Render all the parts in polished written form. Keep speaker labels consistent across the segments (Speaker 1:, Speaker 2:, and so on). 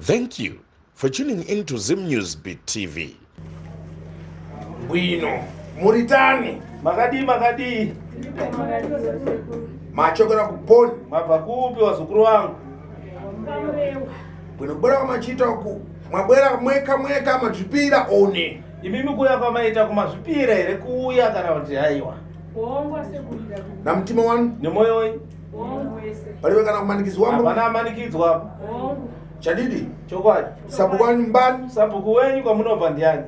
Speaker 1: Thank you for tuning in to Zim News Beat TV.
Speaker 2: Bwino, muritani?
Speaker 3: Makadii makadii?
Speaker 2: Machokera kuponi.
Speaker 3: Mabva kupi wazukuru wangu?
Speaker 2: Bwino kubwera kwamachita uku. Mwabwera mweka mweka mazvipira one.
Speaker 3: Imimi kuuya kwamaita kumazvipira here kuuya kana kuti haiwa?
Speaker 2: Na mtima wanu?
Speaker 3: Nemwoyo wenyu?
Speaker 2: Palibe kana kumanikidzwa
Speaker 3: Hapana amanikidzwa apa.
Speaker 2: Chadidi?
Speaker 3: Chokwadi.
Speaker 2: Sabhuku wanyu mbani?
Speaker 3: Sabhuku wenyu kwamunobva ndiani?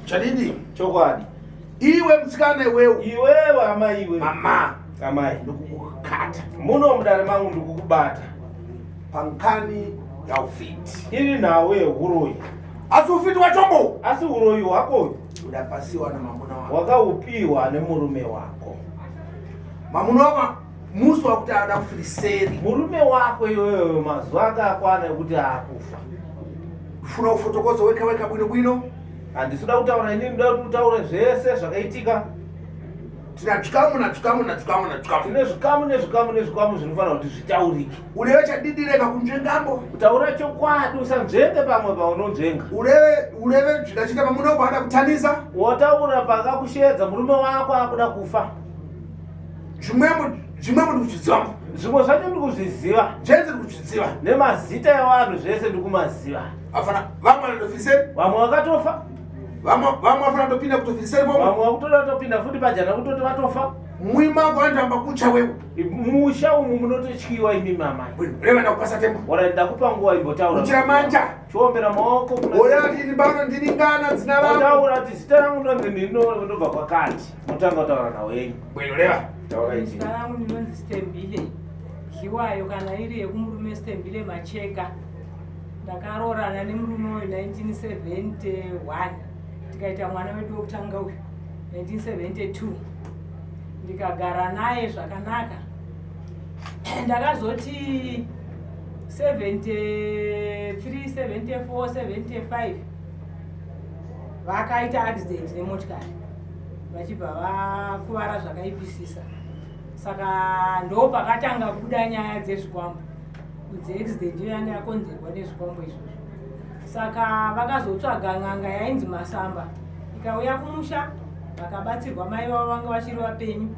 Speaker 2: Chadidi?
Speaker 3: Chokwadi.
Speaker 2: Iwe musikana iwewe.
Speaker 3: Iwewe amai iwe.
Speaker 2: Mama.
Speaker 3: Amai.
Speaker 2: Ndikukukata.
Speaker 3: Muno mudare mangu ndikukubata.
Speaker 2: Pankani yaufiti.
Speaker 3: Iri nhau yehuroyi.
Speaker 2: Asi ufiti wachombo.
Speaker 3: Asi huroyi hwako
Speaker 2: udapasiwa na mamuna wako.
Speaker 3: Wakaupiwa nemurume wako.
Speaker 2: Mamuna wako musi wakuti ada kufiriseri.
Speaker 3: Murume wako iwewe mazuva ake akwana ekuti akufa.
Speaker 2: Funa ufotokozo weka weka bwino bwino.
Speaker 3: Handisi kuda kutaura inini, ndoda kuti utaure zvese zvakaitika.
Speaker 2: Tina zvikamu na zvikamu na zvikamu na zvikamu.
Speaker 3: Tine zvikamu nezvikamu nezvikamu zvinofanira kuti zvitaurike.
Speaker 2: Ureve chadidireka kunzvengambo.
Speaker 3: Taura chokwadi usanzvenge pamwe paunonzvenga.
Speaker 2: Ureve ureve zvidachita pamuna wako ada kutanisa.
Speaker 3: Wotaura pakakusheedza murume wako akuda kufa.
Speaker 2: Zvimwemo zvimwemo ndikuzviziva.
Speaker 3: Zvimwe zvacho ndikuzviziva.
Speaker 2: Zvese ndikuzviziva.
Speaker 3: Nemazita evanhu zvese ndikumaziva.
Speaker 2: Afana vamwe vanotofiseri.
Speaker 3: Vamwe vakatofa.
Speaker 2: Vamwe vamwe vafana topinda kutofiriseri pomwe.
Speaker 3: Vamwe vakutoda kutopinda futi pajana kutoti vatofa.
Speaker 2: Mwima kwandamba kucha wewe.
Speaker 3: Musha umu munototyiwa imi mamai.
Speaker 2: Reva ndakupasa tembo.
Speaker 3: Ora ndakupa nguva imbotaura.
Speaker 2: Uchira manja.
Speaker 3: Chiombera maoko
Speaker 2: kuna. Ora ndini bano ndini ngana dzina rangu.
Speaker 3: Taura kuti zita rangu ndonzi ndino ndobva kwakati. Motanga kutaura nawo yenyu.
Speaker 2: Bwino reva.
Speaker 3: Taura ichi.
Speaker 4: Zita rangu ndinonzi Stembile. Dliwayo kana iri yekumurume Stembile Macheka. Ndakaroorana nemurume uyu 1971 tikaita mwana wedu wekutanga uyu 1972 ndikagara naye zvakanaka. Ndakazoti 73 74 75 vakaita accident nemotikari vachibva vakuvara zvakaipisisa saka ndo pakatanga kubuda nyaya dzezvikwambo kunzi accident iyo yanga yakonzerwa nezvikwambo izvozvo saka vakazotsvaga n'anga yainzi masamba ikauya kumusha vakabatsirwa mai vavo vanga vachiri vapenyu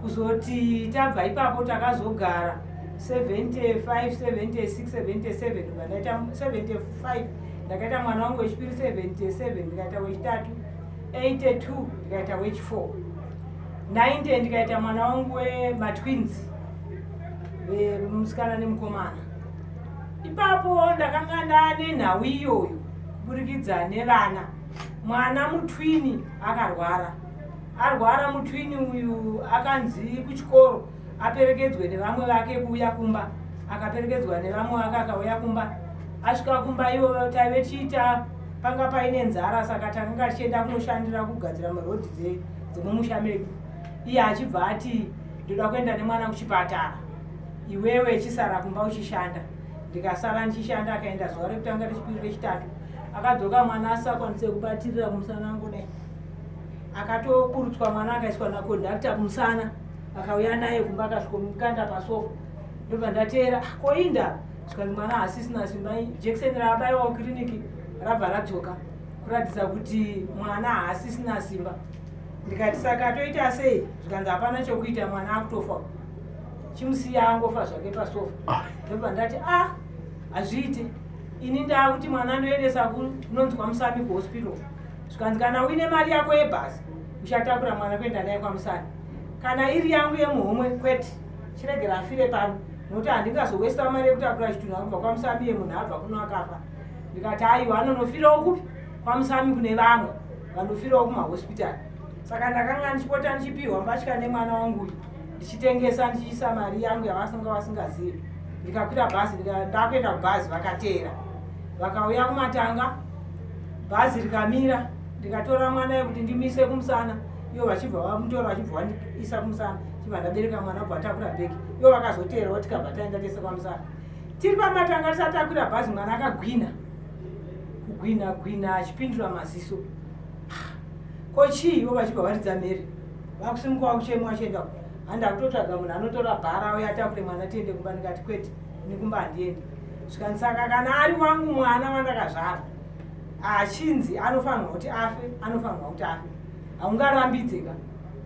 Speaker 4: kuzoti tabva ipapo takazogara 75 76 77 ndaita 75 ndakaita mwana wangu wechipiri 77 ndikaita wechitatu 82 ndikaita wechi4 90 ndikaita mwana wangu wematwins vemusikana nemukomana ipapo ndakanga ndane nhau iyoyo kuburikidza nevana mwana mutwini akarwara arwara mutwini uyu akanzi kuchikoro aperekedzwe nevamwe vake kuuya kumba akaperekedzwa nevamwe vake akauya kumba asvika kumba ivo taive tichiita panga paine nzara saka takanga tichienda kunoshandira kugadzira marodhi dzemumusha medu iye achibva ati ndoda kuenda nemwana kuchipatara iwewe chisara kumba uchishanda ndikasara ndichishanda akaenda zuva rekutanga rechipiri rechitatu akadzoka mwana asisakwanise kubatirira kumusana angu dai akatoburutswa mwana akaiswa nakondakta kumusana akauya naye kumba akasvikomukanda pasofa ndobva ndateera ah, koinda zvikanzi mwana haasisina simba jekiseni raabaiwa kukiriniki rabva radzoka kuratidza kuti mwana haasisina simba ndikati saka toita sei zvikanzi hapana chokuita mwana akutofa chimusiya angofa zvake pasofa ah. ndobva ndati a ah, hazviite ini ndaakuti mwana ndoendesa kunonzi kwamusami kuhospital zvikanzi kana uine mari yako yebhasi uchatakura mwana kuenda naye kwamusami kana iri yangu yemuhomwe kwete chiregera afire pano nokuti handingazowesta mari yekutakura chitunha kubva kwamusami yemunhu abva kuno akafa ndikati aiwa anonofirawo kupi kwamusami kune vamwe vanofirawo kumahospitari saka ndakanga ndichipota ndichipihwa mbatya nemwana wangu uyu ndichitengesa ndichiisa mari yangu yavasanga vasingazivi ndikakwira bhazi ndakuenda kubhazi vakateera vakauya kumatanga bhazi rikamira ndikatora mwana yekuti ndimise kumusana ivo vachibva vamutora vachibva vandiisa kumusana chibva ndabereka mwana bva takura bhegi ivo vakazoteerawo tikabva taenda tese kwamusana tiri pamatanga tisati takwira bhazi mwana akagwina kugwina gwina achipindura maziso ko chii ivo vachibva varidza mhere vakusimuka vakuchema vachienda handa kutotsvaga munhu anotora bhara auya atakure mwana tiende kumba ndikati kwete ini kumba handiendi. Zvikanzi saka kana ari wangu mwana wandakazvara achinzi anofanirwa kuti afe, anofanirwa kuti afe, haungarambidzeka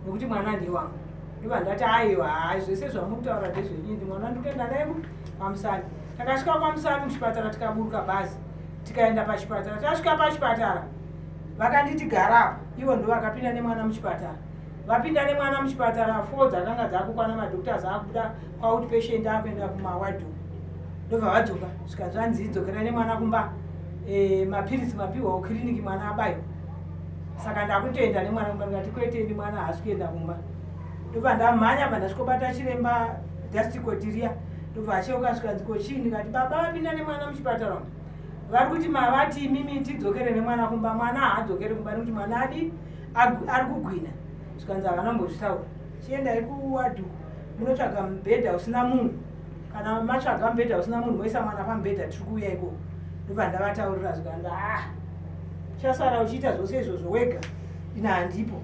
Speaker 4: nekuti mwana ndewangu. Ndobva ndati aiwa, hai, zvese zvamukutaura ndezvenyindi, mwana ndikuenda naye kwaMusami. Takasvika kwaMusami kuchipatara, tikaburuka bhazi tikaenda pachipatara. Tasvika pachipatara vakanditi garapo, ivo ndo vakapinda nemwana muchipatara. Vapinda nemwana muchipatara, 4 dzakanga dzakukwana, madoctors akubuda kwaoutpatient akuenda kumaward. Ndobva vadzoka, svika zvanzi idzokera nemwana kumba, mapiritsi mapiwa kukiriniki, mwana abayiwa, saka ndakutoenda nemwana kumba. Ndikati kwete, mwana haasi kuenda kumba. Ndobva ndamhanya, bva ndasvikobata chiremba dastikotiriya, ndobva acheuka, svikanzi ko chii? Ndikati baba vapinda nemwana muchipatara umu, vari kuti mavati imimi tidzokere nemwana kumba, mwana haadzokere kumba nekuti mwana adi ari kugwina. Zvikanzi havana mbozvitaura, chiendai kuward munotsvaga mubhedha usina munhu, kana matsvaga mubhedha usina munhu moisa mwana pamubhedha, tiri kuuya ikoko. Ndobva ndavataurira, zvikanzi ah, chasara uchiita zvose izvozvo wega, ina handipo,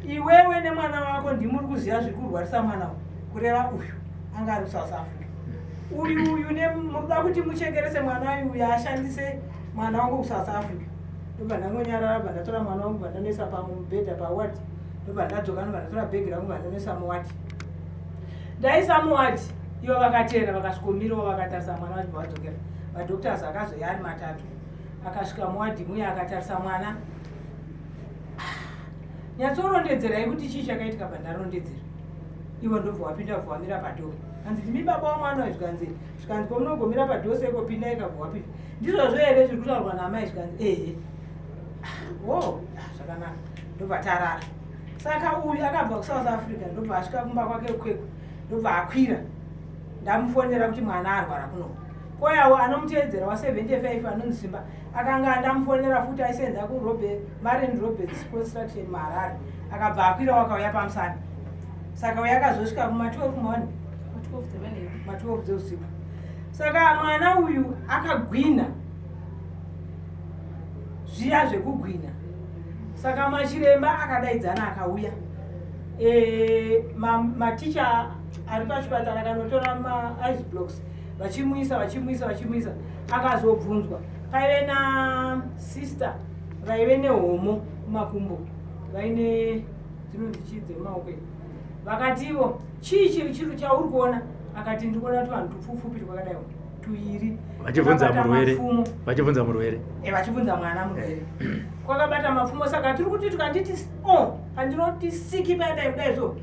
Speaker 4: iwewe nemwana wako ndimuri kuziva zviri kurwarisa mwana uyu. Kureva uyu anga ari kuSouth Africa uyu uyu, murikuda kuti muchekerese mwana uyu ashandise mwana wangu kuSouth Africa. Ndobva ndangonyarara, bva ndatora mwana wangu, bva ndanoisa pamubhedha paward. Ndobva ndadzoka, ndobva ndatora bhegi rangu, bva ndanoisa muward. Ndaisa muward, ivo vakateera, vakasvikomirawo, vakatarisa mwana, vachibva vadzokera. Madoctors akazoya ari matatu, akasvika muward muya akatarisa mwana. Nyatsorodondedzerai kuti chii chakaitika. Pandarondedzera, ivo ndobva wapinda, bva wamira padoor. Hanzi ndimi baba wamwana uyu? Zvikanzi, zvikanzi komunogomira padoor seko, pindai. Kabva wapinda. Ndizvozvo here zviri kutaurwa naamai? Zvikanzi ehe. O, zvakanaka. Ndobva tarara. Saka uyu akabva kuSouth Africa, ndobva asvika kumba kwake Kwekwe, ndobva akwira. Ndamufonera kuti mwana arwara kuno. Koyawo anomuteedzera wa75 anonzi Simba, akanga andamufonera futi, aisenza kuMaren Roberts Construction muHarare, akabva akwira, wakauya pamusana. Saka uyo akazosvika kuma12 morning, ma12 dzeusiku. Saka mwana uyu akagwina zviya zvekugwina. Saka machiremba akadaidzana, akauya, maticha ari pachipatara akanotora maice blocks, vachimuisa, vachimuisa, vachimuisa. Akazobvunzwa, paive nasister vaive nehomo kumakumbo, vaine dzinonzi chii dzemaoko, vakativo chii chiri chiro chauri kuona? Akati ndiri kuona tuvanhu tupfupfupi twakadai tuiri.
Speaker 5: Vachibvunza
Speaker 4: Twakabata
Speaker 5: murwere.
Speaker 4: mapfumo.
Speaker 5: Vachibvunza murwere.
Speaker 4: Vachibvunza mwana murwere, kwakabata mapfumo. Saka tiri kuti tukanditi o pandinoti siki padai kudai so,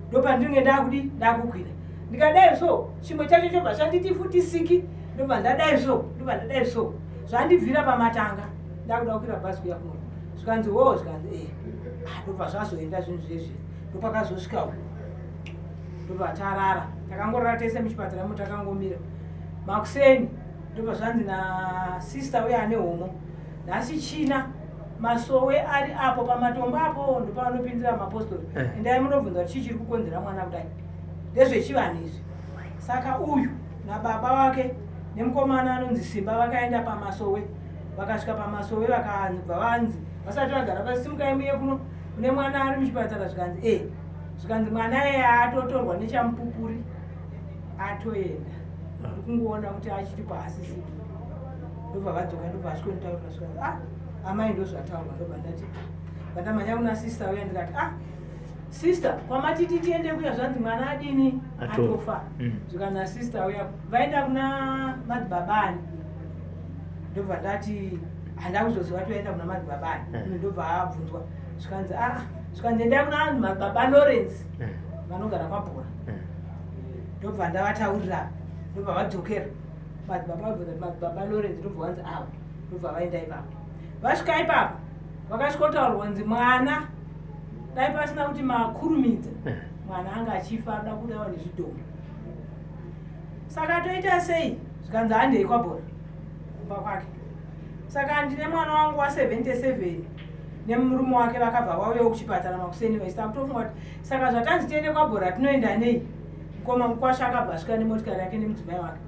Speaker 4: ndo pandinenge ndakudi ndakugwina. Ndikadai so, chimwe chacho chobva chanditi futi siki, ndobva ndadai so, ndobva ndadai so, zvandibvira pamatanga. Ndakuda kukwira bhazi kuya kuno. Zvikanzi wo, zvikanzi e. Ah, ndobva zvazoenda zvinhu zvezvi. Ndopakazosvika uku, ndobva tarara, takangorara tese muchipatara mo, takangomira. Makuseni ndobva zvanzi nasister uye ane homo, nhasi china masowe ari apo pamatombo apo, ndopavanopindira mapostori. Endai munobvunza kuti chii chiri kukonzera mwana kudai, ndezvechivanhu izvi. Saka uyu nababa wake nemukomana anonzi Simba vakaenda pamasowe. Vakasvika pamasowe, vakabva vanzi vasati vagara pasimukai muye kuno kune mwana ari muchipatara. Zvikanzi e, zvikanzi mwana iye atotorwa nechamupupuri, atoenda, uri kungoona kuti achiri paasisipo. Ndobva vadzoka, ndobva asvikonitaurira. Zvikanzi ah, amai, ndozvataurwa. Ndobva ndati ah, vandamhanya kuna sister uya, ndikati ah, sister, kwamatiti tiende kuya, zvanzi mwana adini? Atofa. Zvikana sister uya vaenda kuna madzibaba ani. Ndobva ndati handa kuzoziva kuti vaenda kuna madzibaba ani. Ndobva abvunzwa, zvikanzi ah, zvikanzi endai kuna madzibaba Lawrence, vanogara kwabhora. Ndobva ndavataurira, ndobva vadzokera. Madzibaba vabvunza kuti madzibaba Lawrence, ndobva vanzi avo. Ndobva vaenda ipapo. Vasvika ipapo, vakasvikotaurwa kunzi mwana dai pasina kuti makurumidza, mwana anga achifa, ada kudawa nezvidhoma. Saka toita sei? Zvikanzi handei kwabhora kumba kwake. Saka ndine mwana wangu wa77 nemurume wake, vakabva vauyawo kuchipatara makuseni vese. Takutofunga kuti saka zvatanzi tiende kwabhora tinoenda nei? Mukoma mukwasha akabva asvika nemotikari yake nemudzimai wake,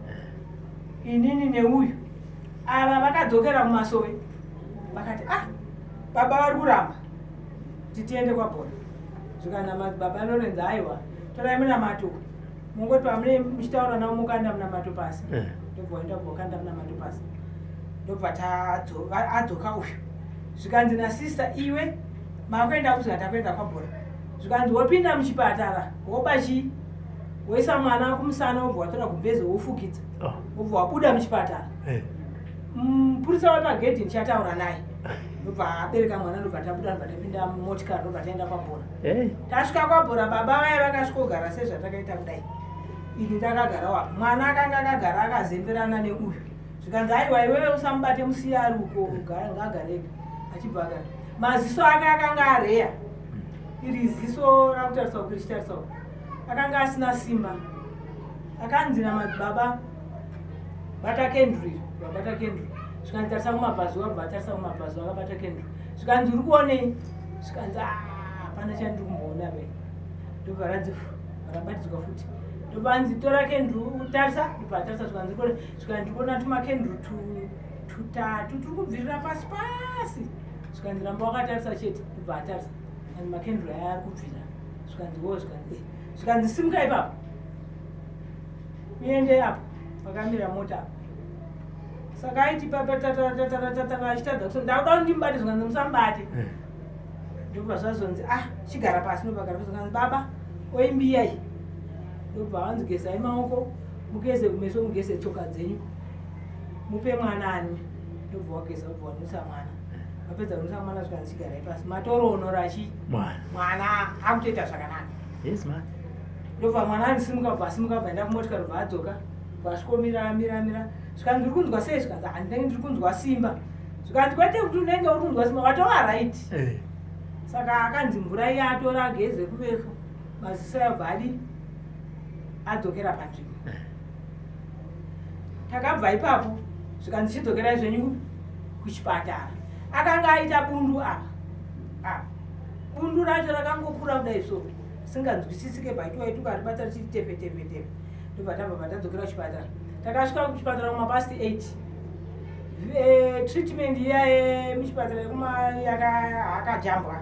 Speaker 4: inini neuyu. Ava vakadzokera kumasowe, vakati ah, baba vari kuramba kuti tiende kwabhora. Zvikana madzibaba Lorenzo, aiwa, torai munamato, mungoti pamune muchitaura navo mukanda munamato pasi. Ndobva waenda kubva wakanda munamato pasi. Ndobva adzoka uyu. Zvikanzi nasista iwe makuenda kuzi takuenda kwabhora. Zvikanzi wopinda muchipatara woba chii? Woisa mwana kumusana wobva watora gumbeze wofukidza.
Speaker 5: Oh.
Speaker 4: Wobva wabuda muchipatara.
Speaker 5: Eh.
Speaker 4: Mupurisa wepagedhi ndichataura naye. Ndobva abereka mwana ndobva tabuda ndobva tapinda mumotikari ndobva taenda kwabhora.
Speaker 5: Hey.
Speaker 4: Tasvika kwabhora baba vaya vakasvikogara sezvatakaita kudai. Ini ndakagara wapo. Mwana akanga akagara akazemberana neuyu. Zvikanzi aiwa iwewe usamubate musiye ari uko ngaagare ega. Achibva agara. Maziso ake akanga areya. Iri ziso rakutarisa uku richitarisa uku. Akanga asina simba. Akanzi namadzibaba bata kenduru iri. Vabata kenduru. Zvikanzi tarisa kumabhazi wabva atarisa kumabhazi akabata kenduru. Zvikanzi uri kuonei? Zvikanzi hapana chandiri kumboona be. Ndobva ranzi rabatidzwa futi. Ndobva anzi tora kenduru tarisa. Ndobva atarisa zvikanzi uri kuona. Zvikanzi ndiri kuona tumakenduru tutatu turi kubvirira pasi pasi. Zvikanzi ramba wakatarisa chete. Ndobva atarisa. Zvikanzi makenduru aya ari kubvira. Zvikanzi wo zvikanzi eh. Zvikanzi simuka ipapo. Uende apo pakamira mota apo. Saka aiti patatatatatata achitadza kuso ndakuda kuti ndimubate zvikanzi musamubate. Ndobva zvazonzi ah chigara pasi ndobva agara pasi zvikanzi baba oimbiya iyi. Ndobva vanzi gezai maoko mugeze kumeso mugeze tsoka dzenyu mupe mwana anwe. Ndobva wageza wobva wanwisa mwana. Vapedza kunwisa mwana zvikanzi chigarai pasi. Matoroonora chi
Speaker 5: Mwana.
Speaker 4: mwana akutoita zvakanaka.
Speaker 5: Yes man.
Speaker 4: Ndobva mwana andisimuka bva asimuka bva enda kumotikari bva adzoka vasvikomira mira mira zvikanzi uri kunzwa sei zvikanzi handinenge ndiri kunzwa simba zvikanzi kwete kuti unenge uri kunzwa simba watova right.
Speaker 5: Eh.
Speaker 4: Saka akanzi mvura iya atora ageze kumeso maziso ayobva adi adzokera panzvimbo. Takabva ipapo zvikanzi chidzokerai zvenyu kuchipatara. Akanga aita bundu apa apa bundu racho rakangokura kudai so singanzwisisike but waiti ukaribata richiti tefe tefe tefe. Ndobva tabva patadzokera kuchipatara. Takasvika kuchipatara kuma past 8. Treatment iya yemuchipatara akajambwa.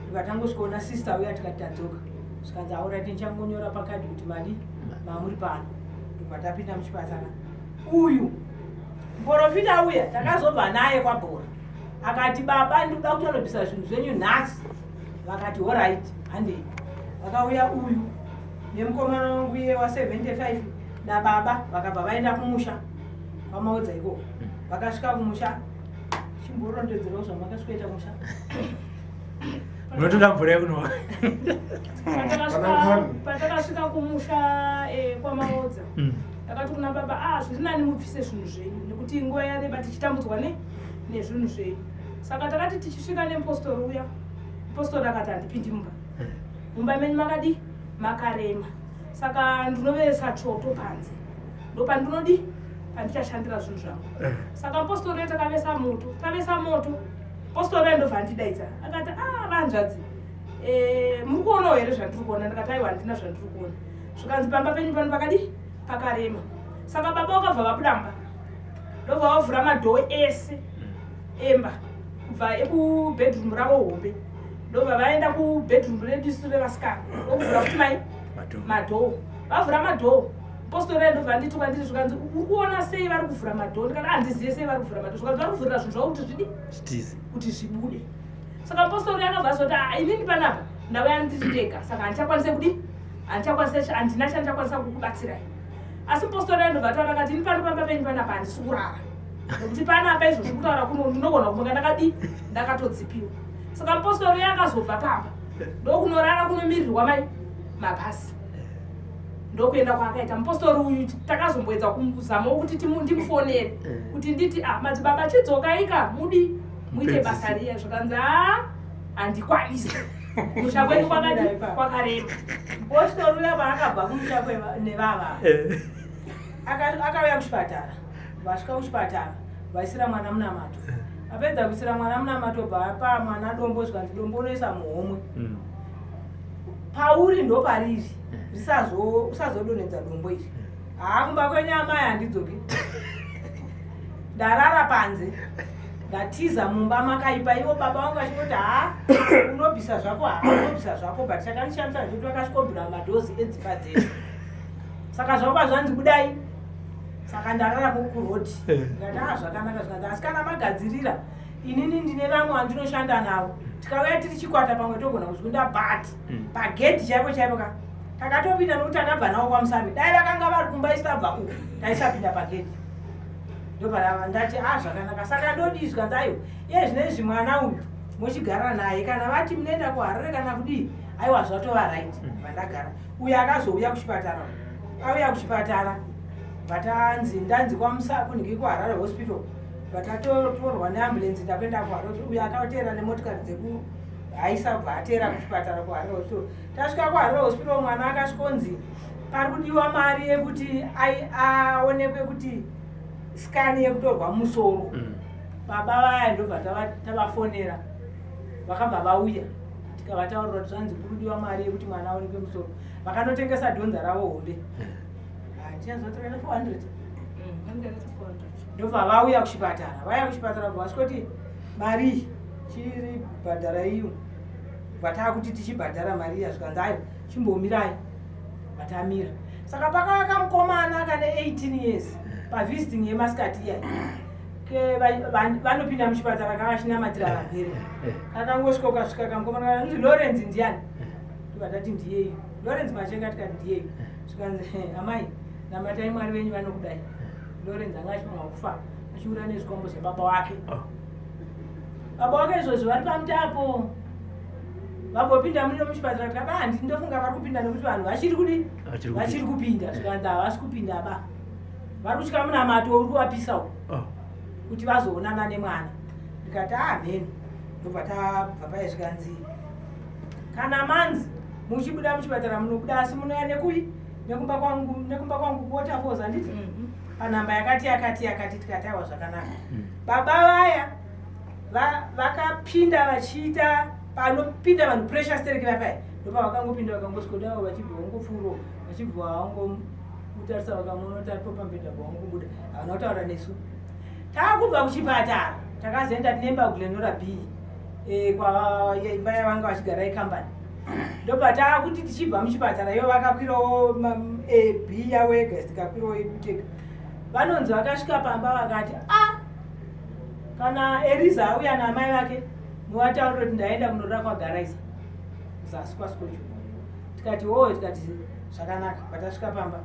Speaker 4: Ndobva tangosvikaona sister uya tikati tadzoka. Zvikanzi auraiti ndichangonyora pakadhi kuti madi mamuri pano. Ndobva tapinda muchipatara. Uyu muprofita uya takazobva naye kwabhora. Akati baba ndikuda kutonobvisa zvinhu zvenyu nhasi. Vakati alright handei. Vakauya uyu nemukomana wangu iye wa75 nababa vakabva vaenda kumusha kwamaodza ikoko. Vakasvika kumusha chimborondedzerawo zvamakasvikoita kumusha.
Speaker 5: Unotoda mvura yekunwa.
Speaker 6: Patakasvika kumusha kwamaodza ndakati kuna baba ah zviri nani mubvise zvinhu zvenyu nekuti nguva yareba tichitambudzwa nezvinhu zvenyu. Saka takati tichisvika nemupostori uya, mupostori akati handipindi mumba. Mumba menyu makadi makarema. Saka ndinovesa choto panze. Ndopandinodi pandichashandira zvinhu zvangu. Saka mupostori uya takavesa moto, tavesa moto. Mupostori uya ndobva andidaidza. Akati ah vanzvadzi muri kuonawo here zvandiri kuona? Ndikati aiwa handina zvandiri kuona. Zvikanzi pamba penyu pano pakadi pakarema. Saka baba vakabva vabuda mumba. Ndobva vavhura madhoo ese emba kubva ekubedroom ravo hombe. Ndobva vaenda kubedroom redu isu revasikana. Ndokuvhura futi mai madhoo. Vavhura madhoo. Postori ndobva anditi kwandiri zvikanzi uri kuona sei vari kuvhura madhoo? Ndikati handizive sei vari kuvhura madhoo. Zvikanzi vari kuvhurira zvinhu zvavo kuti zvidi
Speaker 5: Zvitize.
Speaker 6: kuti zvibude. Saka mupostori akabva azoti ah inini panapa ndauya ndiri ndega saka handichakwanise kudi handichakwanise handina chandichakwanisa kukubatsirai. Asi mupostori ndobva ataura akati ini pano pamba penyu panapa handisi kurara. Nekuti panapa izvozvi kutaura kuno ndinogona kumuka ndakadi ndakatodzipiwa. Saka mupostori akazobva pamba ndokunorara kunomirirwa mai mabhasi. Ndokuenda kwaakaita mupostori uyu takazomboedza kuzamawo kuti ndimufonere kuti nditi ah madzibaba chidzokaika mudi muite basa riya zvikanzi ah handikwanisi. Musha kwedu kwakadi kwakarema.
Speaker 4: Mupostori uya paakabva kumusha nevava akauya kuchipatara. Vasvika kuchipatara vaisira mwana munamato. Apedza kuisira mwana munamato bva apa mwana dombo zvikanzi dombo unoisa muhomwe. Pauri ndopariri usazodonhedza dombo iri. Haa kumba kwenyu amai handidzoki. Ndarara panze. Ndatiza mumba makaipa ivo baba vangu vachingoti haa unobvisa zvako haa unobvisa zvako but chakandishamisa ndechekuti vakasvikobvura madhozi edzimba dzese. Saka zvakwa zvanzi budai. Saka ndarara kukurodi.
Speaker 5: Eh.
Speaker 4: Ndikati a zvakanaka. Zvikanzi asi kana magadzirira, inini ndine vamwe vandinoshanda navo, tikauya tiri chikwata pamwe togona kuzvikunda, but pagedhi chaipo chaipo ka takatopinda, nokuti takabva navo kwaMusami. Dai vakanga vari kumba isabva uku, taisapinda pagedhi. Ndobva ndati a zvakanaka, saka ndodii? Zvikanzi aiwa, iye zvinezvi mwana uyu mochigara naye, kana vati munoenda kuHarare kana kudii, aiwa, zvatova right. Vandagara. Uyo akazouya kuchipatara, auya kuchipatara, vatanzi ndanzi kwamusa kunhingi kuHarare Hospital, vatatotorwa neambulance, ndakuenda kuHarare. Uyo akateera nemotikari dzekuhaisa, bva ateera kuchipatara kuHarare Hospital. Tasvika kuHarare Hospital, mwana akasvikonzi pari kudiwa mari yekuti aonekwe kuti scan yekutorwa musoro. Baba vaya ndobva tavafonera, vakabva vauya, tikavataurira kuti zvanzi kuri kudiwa mari yekuti mwana aonekwe musoro. Vakanotengesa dhonza ravo hombe, handichazotora 400. Ndobva vauya kuchipatara. Vauya kuchipatara, bva vasvikoti mari iyi chiri bhadhara iyo. Vataakuti tichibhadhara mari iya, zvikanzi ayo chimbomirai. Vatamira. Saka pakauya kamukomana kane 18 years pavisiting yemasikati iya, vanopinda muchipatara kavachinamatira varwere. Kakangosvika, ukasvika kamukomana kanzi, "Lawrence ndiani?" Tobva tati ndiyeyu Lawrence Machenga. Tikati ndiyeyu. Zvikanzi, "Amai, namatai Mwari venyu vanokudai." Lawrence anga achifanwa kufa achiura nezvikombo zvebaba wake.
Speaker 5: Oh.
Speaker 4: Baba wake izvozvo vari pamutapo, vambopinda muno muchipatara. Tikati ah, ndindofunga vari kupinda nekuti vanhu vachiri kudi
Speaker 5: Vachiri kupinda.
Speaker 4: Vachiri kupinda. Zvikanzi havasi kupinda ba, vari kutya munamato uri kuvapisawo kuti vazoonana nemwana. Ndikati ah, mheno. Ndobva tabva paya. Zvikanzi kana manzi muchibuda muchipatara munobuda, asi munouya nekui nekumba kwangu kuWaterfalls, handiti, panhamba yakati yakati yakati. Tikati aiwa, zvakanaka. Baba vaya vakapinda vachiita panopinda vanhu pressure stereki vapaya, ndopa vakangopinda, vakangosvikodawo, vachibva vangopfuuro, vachibva vangomutarisa, vakamuona kuti aripo pamubhedha, vangobuda, havana kutaura nesu. Taakubva kuchipatara, takazoenda tinemba kuGlen Norah B, kwa imba yavanga vachigara ikambani. Ndobva taakuti tichibva muchipatara, ivo vakakwirawo B yavo yega, tikakwirawo yedu tega. Vanonzi vakasvika pamba vakati, a kana Eriza auya naamai vake, muvataurire kuti ndaenda kunorara kwaGaraisa zasi kwaSikocho. Tikati o, tikati zvakanaka. Patasvika pamba,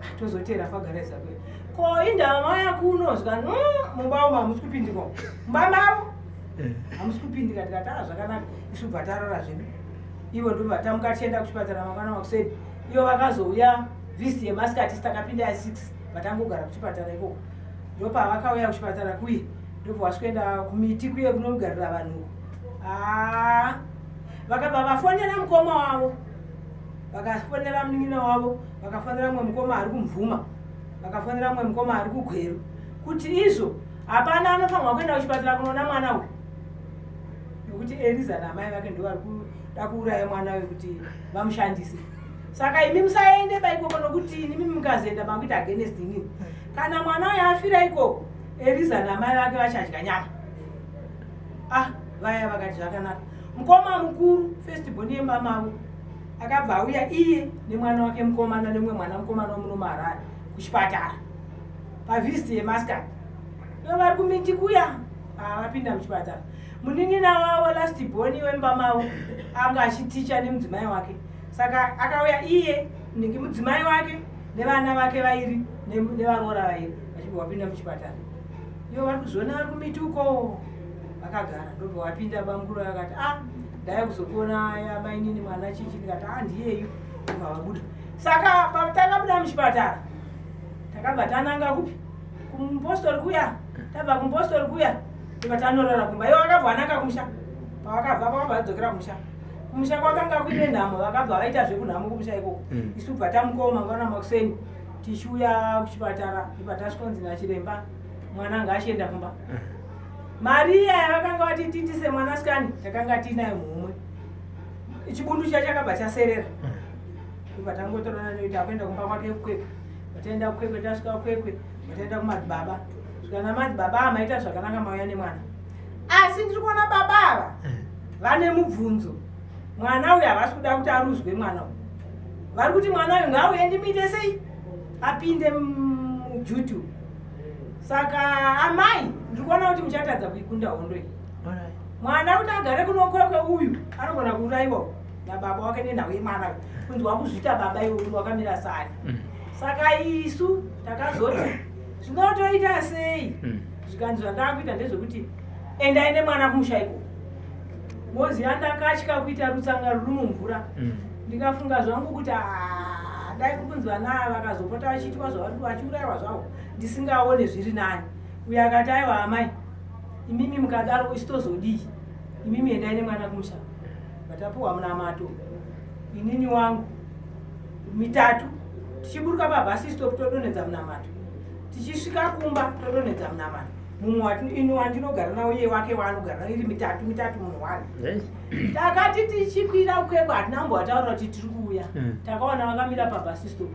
Speaker 4: ah, tozotera kwaGaraisa kwedu. Ko indava mauya kuno? Zvikani mumba umu hamusi kupindika, mumba mavo hamusi kupindika. Tikati a zvakanaka. Isu bva tarara zvedu. Ivo ndobva tamuka tichienda kuchipatara mangwana makuseni. Ivo vakazouya visit yemasikati, takapinda ya6, vatangogara kuchipatara ikoko. Ndopavakauya kuchipatara kuye, ndobva vasvikoenda kumiti kuye kunogarira vanhu uko. Ah, vakabva vafonera mukoma wavo, vakafonera munin'ina wavo, vakafonera mumwe mukoma ari kuMvuma, vakafonera mumwe mukoma ari kuGweru, kuti izvo hapana anofanirwa kuenda kuchipatara kunoona mwana uyu, nokuti Eliza naamai vake ndo vari kuda kuuraya mwana uyu kuti vamushandise. Saka imi musaende baikoko, nokuti inimi mukazoenda makuita against inini. Kana mwana uyu afira ikoko, Eliza naamai vake vachadya nyama. Ah, vaya vakati zvakanaka. Mukoma mukuru, first born yemba mavo, akabva auya iye nemwana wake mukomana nemumwe mwana mukomana wemuno muHarare kuchipatara pavisit yemasikati. Ivo vari kumiti kuya. Ah, vapinda muchipatara, munin'ina wavo, last born wemba mavo, anga achiticha nemudzimai wake. Saka akauya iye niki mudzimai wake nevana vake vairi nevaroora vairi, vachibva vapinda muchipatara. Ivo vari kuzviona vari kumiti uko vakagara. Ndobva vapinda. Bamukuru akati, "A, ndaya kuzokuona amainini, mwana chichi?" Ndikati, "A, ndiyeyu." Ndobva vabuda. Saka patakabuda muchipatara, takabva tananga kupi? Kumupostori kuya. Tabva kumupostori kuya, ndobva tanorara kumba. Ivo vakabva vananga kumusha. Pavakabva, vakabva vadzokera kumusha. Kumusha kwakanga kuine nhamo, vakabva vaita zvekunhamo kumusha ikoko. Isu bva tamukawo mangwana makuseni tichiuya kuchipatara, ndobva tasvikonzi nachiremba mwana anga achienda kumba. Mari iya yavakanga vati tiitise mwanasikani takanga tiinayo muhomwe. Chibundu chiya chakabva chaserera. Ndobva tangotorana nekuti akuenda kumba kwake kuKwekwe. Vataenda kuKwekwe, tasvika kuKwekwe, vataenda kumadzibaba. Svika namadzibaba, amaita zvakanaka mauya nemwana, asi ndiri kuona baba ava vane mubvunzo. Mwana uyu havasi kuda kuti aruzwe mwana uyu. Vari kuti mwana uyu ngaauye ndimuite sei apinde. Duty. Saka amai, ndiri kuona kuti muchatadza kuikunda hondo iyi. Mwana kuti agare kunokwekwe uyu anogona kuurayiwa nababa wake nenhau yemwana, kunzi wakuzviita baba iwe uri wakamira sani. Saka isu takazoti zvinotoita sei? Zvikanzi zvandakuita ndezvekuti endai nemwana kumusha ikoko. Moziva ndakatya kuita rutsanga ruri mumvura. Ndikafunga zvangu kuti, "Ah, dai kuri kunzi vana ava vakazopota vachiitwa zvavari, vachiurayiwa zvavo ndisingaone, zviri nani." Uyo akati, "Aiwa amai, imimi mukadaro isu tozodii? Imimi endai nemwana kumusha." Vatapuwa munamato, inini wangu mitatu, tichiburuka pabus stop todonhedza munamato, tichisvika kumba todonhedza munamato. Mumwe ini wandinogara nawo, iye wake waanogara nawo, iri mitatu mitatu, munhu wani. Takati tichikwira Kwekwe, hatina kumbovataura kuti tiri kuuya. Takaona vakamira pabus stop,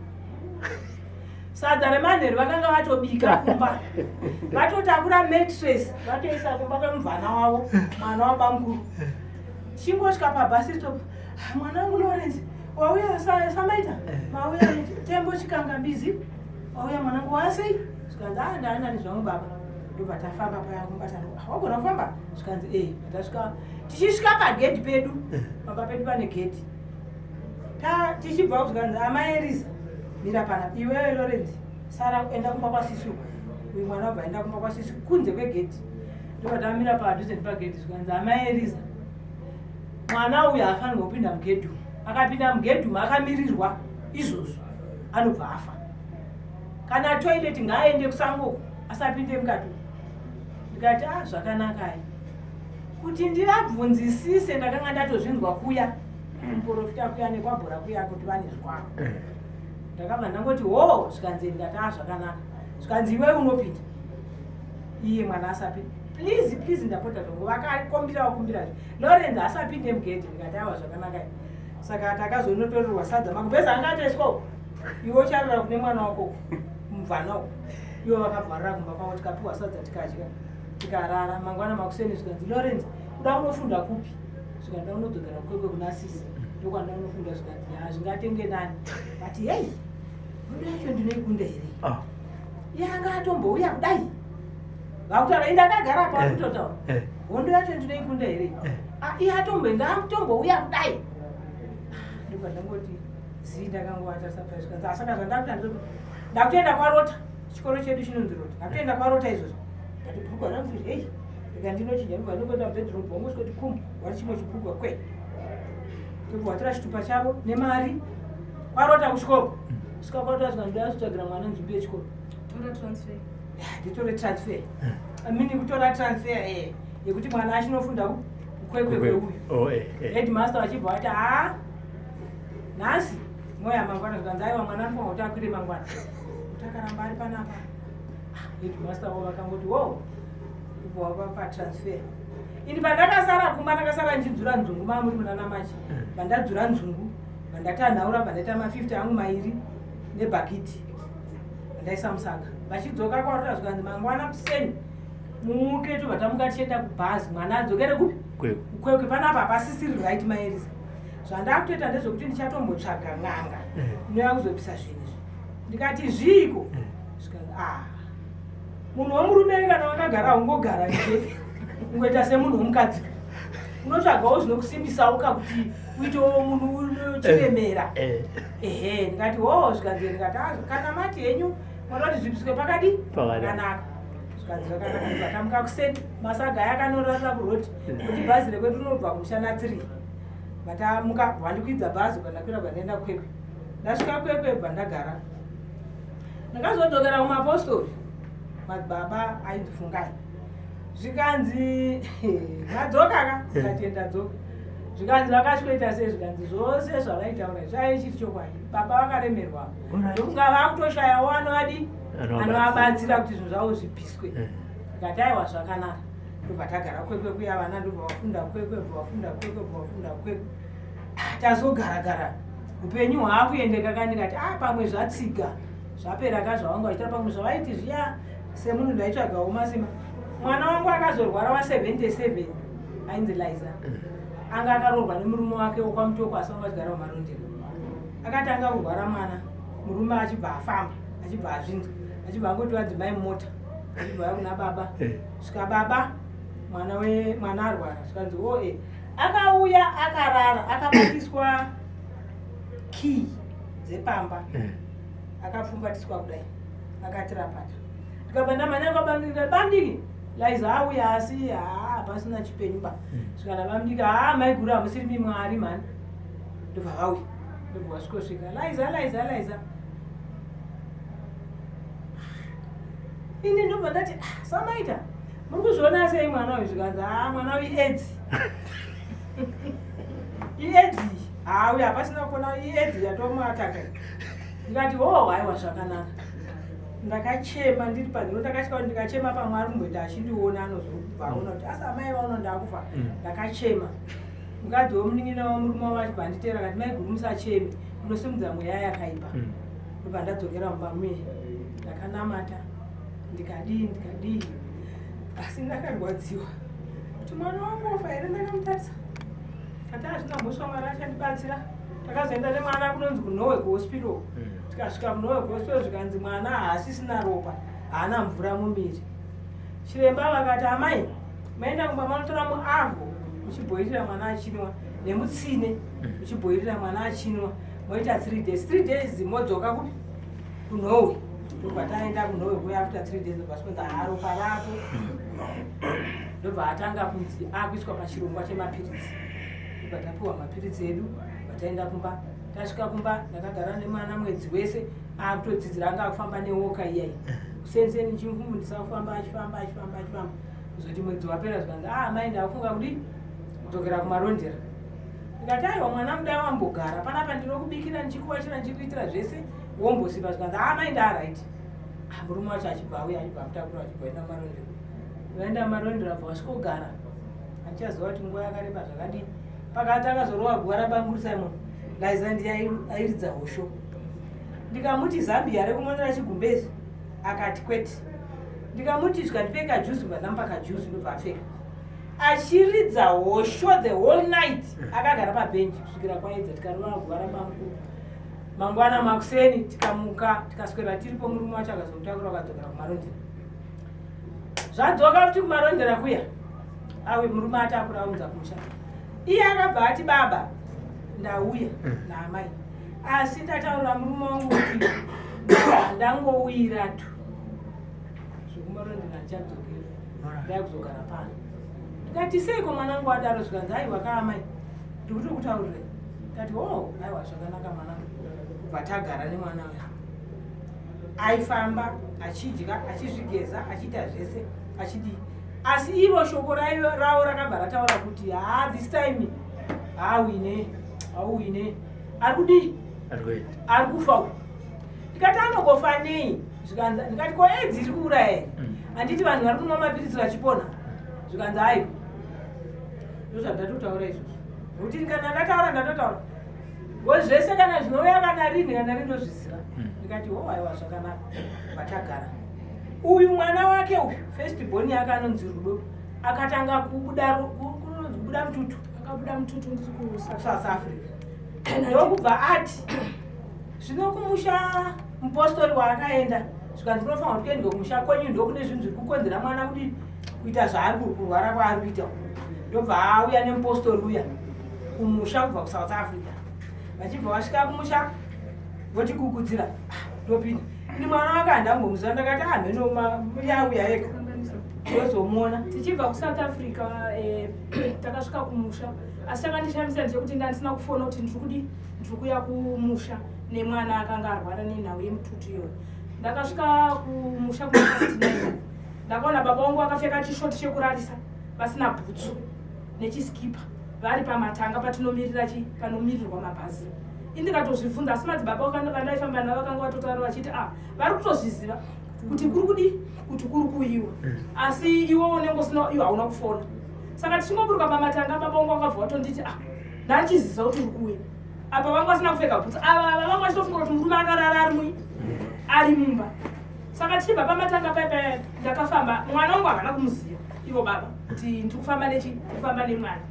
Speaker 4: sadza remanheru vakanga vatobika kumba, vatotakura mattress, vatoisa kumba kwemubvana wavo, mwana wabamukuru. Tichingosvika pabus stop, "Ah, mwana wangu Lawrence wauya, samaita mauya tembo chikanga mbizi wauya, mwanangu wasei?" Zvikanzi, "A, ndaanani zvangu baba." Ndobva tafamba paya kumbatana. "Wagona kufamba?" Zvikanzi, "E." Tasvika, tichisvika pagedhi pedu, pamba pedu pane gedhi. Tichibva, zvikanzi, "Amai Eriza, mira pana iwewe. Lawrence, sara, enda kumba kwasisi uko." Uyu mwana wabva aenda kumba kwasisi kunze kwegedhi. Ndobva tamira padhuze nepagedhi. Zvikanzi, "Amai Eriza, mwana uyu haafanirwa kupinda mugedhi umu. Akapinda mugedhi umu akamirirwa izvozvo, anobva afa. Kana toilet ngaaende kusango uko, asapinde mukati umu." Ndikati, "A, zvakanakai." Kuti ndivabvunzisise, ndakanga ndatozvinzwa kuya muprofita kuya nekwabhora kuya kuti vane zvikwako. Ndakabva ndangoti, "Ho." Zvikanzi, ndikati, "A, zvakanaka." Zvikanzi, "Iwe unopinda, iye mwana asapinde. Please, please, ndapota zvangu." Vakakombira, vakumbirazve, "Lawrence asapinde mugedhi." Ndikati, "Awa, zvakanaka." Saka takazonotorerwa sadza, magumbezi anga atoiswa, "Iwe ucharara kune mwana wako mubvana uko." Ivo vakabvarira kumba kwavo, tikapiwa sadza, tikadya, tikarara. Mangwana makuseni zvikanzi, "Lawrence, uda kunofunda kupi?" Zvikanzi, "Unodzokera Kwekwe kuna sisi, ndokwanda unofunda." Zvikanzi, "Ya, zvingatenge nani." But hei, hondo yacho ndinoikunda here? Iye anga atombouya kudai, vakutaura, indakagara apa, vakutotaura. Hondo yacho ndinoikunda here? Ah, iye atomboenda, atombouya kudai. Ndobva ndangoti zii, ndakangovatarisa pai. Zvikanzi, "Asaka zvandakuita ndizvo, ndakutoenda kwaRota, chikoro chedu chinonzi Rota, ndakutoenda kwaRota izvozvo." Ndati bhurugwa rangu iri, hei, ndika ndinochinja. Ndobva ndingoenda mubedroom, wangosvikoti kum, wari chimwe chibhurugwa kwe, ndobva watora chitupa chavo nemari kwaRota kuchikoro. Svika kwaRota, zvikanzi, "Ndoda kutsvagira mwana nzvimbo yechikoro."
Speaker 6: Tora transfer.
Speaker 4: Nditore transfer, mini kutora transfer yekuti mwana achinofunda kuKwekwe kweuyu.
Speaker 5: Oh, eh, eh.
Speaker 4: Headmaster vachibva vati, "Ha, nhasi moya, mangwana." Zvikanzi, "Aiwa, mwana anofanira kuti akwire mangwana, kuti akaramba ari panapa." Ah, headmaster wavo vakangoti wo, ubva wavapa transfer. Ini pandakasara kumba, ndakasara ndichidzura nzungu mamuri munana machi. Vandadzura nzungu, vandatanhaura, vandaita ma50 angu mairi nebhakiti, vandaisa musaga. Vachidzoka kwaRota, zvikanzi, "Mangwana kuseni mumuke." Tobva tamuka tichienda kubhazi, mwana adzokere kupi?
Speaker 5: Kwekwe.
Speaker 4: Kwekwe. Panapa hapasisiri right, maerisa. Zvandakutoita ndezvekuti ndichatombotsvaga n'anga inouya kuzobvisa zvinhu izvi. Ndikati, "Zviiko?" Zvikanzi, "A, munhu womurume kana wakagara ungogara nje, ungoita semunhu womukadzi, unotsvagawo zvinokusimbisawo kakuti uitewo munhu unochiremera." Ehe, ndikati, "Ho." Zvikanzi, ndikati, "Ah, kana mati henyu moda kuti zvibviswe pakadi."
Speaker 5: Pakanaka.
Speaker 4: Pakanaka. Zvikanzi zvakanaka. Ndikatamuka kuseni, masaga aya akanorarira kuroti, kuti bhazi rekwedu rinobva kumusha na3. Vatamuka, vandikwidza bhazi, kwandakwira, bvandaenda Kwekwe. Ndasvika Kwekwe, bva ndagara. Ndakazodzokera kumapostori, madzibaba ainzi Fungai. Zvikanzi, "Madzoka ka?" Ndikati, "Ndadzoka." Zvikanzi, "Vakasvikoita sei?" Zvikanzi, "Zvose zvavaitaura zvaive chiri chokwadi. Baba vakaremerwa, ndokunga vakutoshayawo anovadi, anovabatsira kuti zvinhu zvavo zvipiswe." Ndikati, "Aiwa, zvakanaka." Ndobva tagara Kwekwe kuya, vana ndobva vafunda Kwekwe, bva vafunda Kwekwe, bva vafunda Kwekwe. Ah, tazogaragara, upenyu hwaakuendeka ka. Ndikati, "A, pamwe zvatsiga, zvapera ka zvavanga vachiita, pamwe zvavaiti zviya." Semunhu ndaitsvagawo masimba, mwana wangu akazorwara wa77, ainzi Liza. Anga akaroorwa nemurume wake wokwaMutoko, asi vanga vachigara muMarondera. Akatanga kurwara mwana, murume achibva afamba, achibva azvinzwa. Achibva angoti vadzimai mumota, achibva auya kuna baba. Svika baba, mwana we mwana arwara. Zvikanzi o e akauya akarara, akabatiswa key dzepamba, akapfumbatiswa kudai, akati rapata. Ndikabva ndamhanya kwabamdiki, bamdiki, Laiza auya, asi haa, pasina chipenyu ba. Svikana bamdiki, haa, maiguru, hamusiri mimwari mhani. Ndobva vauya, ndobva wasvikosvika, Laiza, Laiza, Laiza. Ini ndobva ndati, "Ah, samaita muri kuzviona sei mwana uyu?" Zvikanzi, haa, mwana uyu aids, iAIDS. Haa, uyu hapasina kuona, iAIDS yatomuataka. Ndikati, ho, haiwa, zvakanaka. Ndakachema ndiri panhuro, ndakatya kuti ndikachema pamwe ari kumboita achindiona, anozobva aona kuti asi amai vaona ndakufa. Ndakachema. Mukadzi wemunin'ina wamurume wavo achibva anditeera, akati, "Maiguru, musacheme, munosimudza mweya yakaipa." Ndobva ndadzokera mumba muye, ndakanamata, ndikadii, ndikadii, asi ndakarwadziwa kuti mwana wangu wafa here. Ndakamutarisa, kati hazvina mhosva, Mwari achandibatsira. Takazoenda nemwana kunonzi kuNorway kuhospital. Tikasvika kuNorway kuhospital, zvikanzi mwana haasisina ropa, haana mvura mumiri. Chiremba vakati, "Amai, maenda kumba manotora muavho muchibhoirira mwana achinwa, nemutsine muchibhoirira mwana achinwa, moita 3 days, 3 days modzoka kupi? KuNorway." Ndobva taenda kuNorway kuya after 3 days. Ndobva sikonzi haropa rako. Ndobva atanga kunzi akuiswa pachirongwa chemapiritsi. Ndobva tapiwa mapiritsi edu, bva taenda kumba. Tasvika kumba, ndakagara nemwana mwedzi wese, akutodzidzira, anga akufamba newalker iyai. Kuseni ndichimufundisa kufamba, achifamba, achifamba, achifamba. Kuzoti mwedzi wapera, zvikanzi, "Ah, mai, ndakufunga kudi kudzokera kuMarondera." Ndikati, "Aiwa, mwana mudai wambogara panapa, ndinokubikira, ndichikuwachira, ndichikuitira zvese, wombosipa." Zvikanzi, "Ah, mai, ndaaright." Ah, murume wacho achibva auya, achibva amutakura, achibva enda Marondera. Vaenda Marondera, bva vasvikogara. Handichaziva kuti nguva yakareba zvakadii. Pakati akazorova guva rabamukuru Simon. Laiza ndiye airidza hosho. Ndikamuti, "Zambia rekumonera chigumbezi?" Akati, "Kwete." Ndikamuti, "Zvikandipeka juzi." Bva ndamupa kajuzi, ndobva apfeka, achiridza hosho the whole night, akagara pabhenji kusvikira kwaedza. Tikarova guva rabamukuru. Mangwana makuseni tikamuka, tikaswera tiripo. Murume wacho akazomutakura, akadzokera kuMarondera. Zvadzoka kuti kuMarondera kuya, awe murume atakura aunza kumusha, iye akabva ati, "Baba, ndauya naamai, asi ndataurira murume wangu kuti ndangouyira tu zvekuMarondera, ndichadzokera, ndai kuzogara pano." Ndikati, "Seiko mwanangu adaro?" Zvikanzi, "Aiwa kaamai, ndikuti kutaurirai." Ndikati, "O, aiwa, zvakanaka mwanangu." Kubva tagara nemwana uya, aifamba, achidya, achizvigeza, achiita zvese, achidii. Asi ivo shoko ravo rakabva rataura kuti, "Haa, this time haawine, hauwine, ari kudii? Ari kufa uyu." Ndikati, "Anogofa nei?" Zvikanzi, ndikati, "Ko AIDS iri kuuraya here? Handiti vanhu vari kunwa mapiritsi vachipona?" Zvikanzi, "Aiwa." Ndozvandatotaura izvozvo, nokuti kana ndataura, ndatotaura ngo zvese, kana zvinouya, kana rini, kana rini, ndozviziva. Ndikati, "Ho, aiwa, zvakanaka." Vatagara. Uyu mwana wake uyu, first born yake, anonzi Rudo, akatanga kubuda kunonzi kubuda mututu.
Speaker 6: Akabuda mututu ndiri kuSouth.
Speaker 4: South Africa. Ndokubva ati zvino kumusha, mupostori waakaenda, zvikanzi kunofanira kuti kuendwe kumusha kwenyu, ndokune zvinhu zviri kukonzera mwana kuti kuita zvaari kurwara kwaari kuita. Ndobva auya nemupostori uya kumusha kubva kuSouth Africa. Vachibva vasvika kumusha, votikukudzira. Ah, ndopinda ini, mwana wake handambomuziva. Ndakati, "Amheno, yauya ega, ndozomuona."
Speaker 6: Tichibva kuSouth Africa, takasvika kumusha, asi chakandishamisa ndechekuti ndandisina kufona kuti ndiri kudi, ndiri kuuya kumusha nemwana akanga arwara nenhau yemututu iyoyo. Ndakasvika kumusha kuma past 9. Ndakaona baba vangu vakapfeka chishoti chekurarisa, vasina bhutsu nechiskipa, vari pamatanga patinomirira chi panomirirwa mabhazi. Indikatozvibvunza, asi madzibaba vandaifamba navo vakanga vatotaura vachiti, "A, vari kutozviziva kuti kuri kudi, kuti kuri kuiwa, asi iwe unenge usina, iwe hauna kufona." Saka tichingoburuka pamatanga, baba vangu vakabva vatonditi, "Ah, ndandichiziva kuti uri kuuya." Apa vanga vasina kupfeka bhutsu. Ava vanga vachitofunga kuti murume akarara ari mui ari mumba. Saka tichibva pamatanga paipa, ndakafamba, mwana wangu havana kumuziva ivo baba kuti ndiri kufamba nechi kufamba nemwana.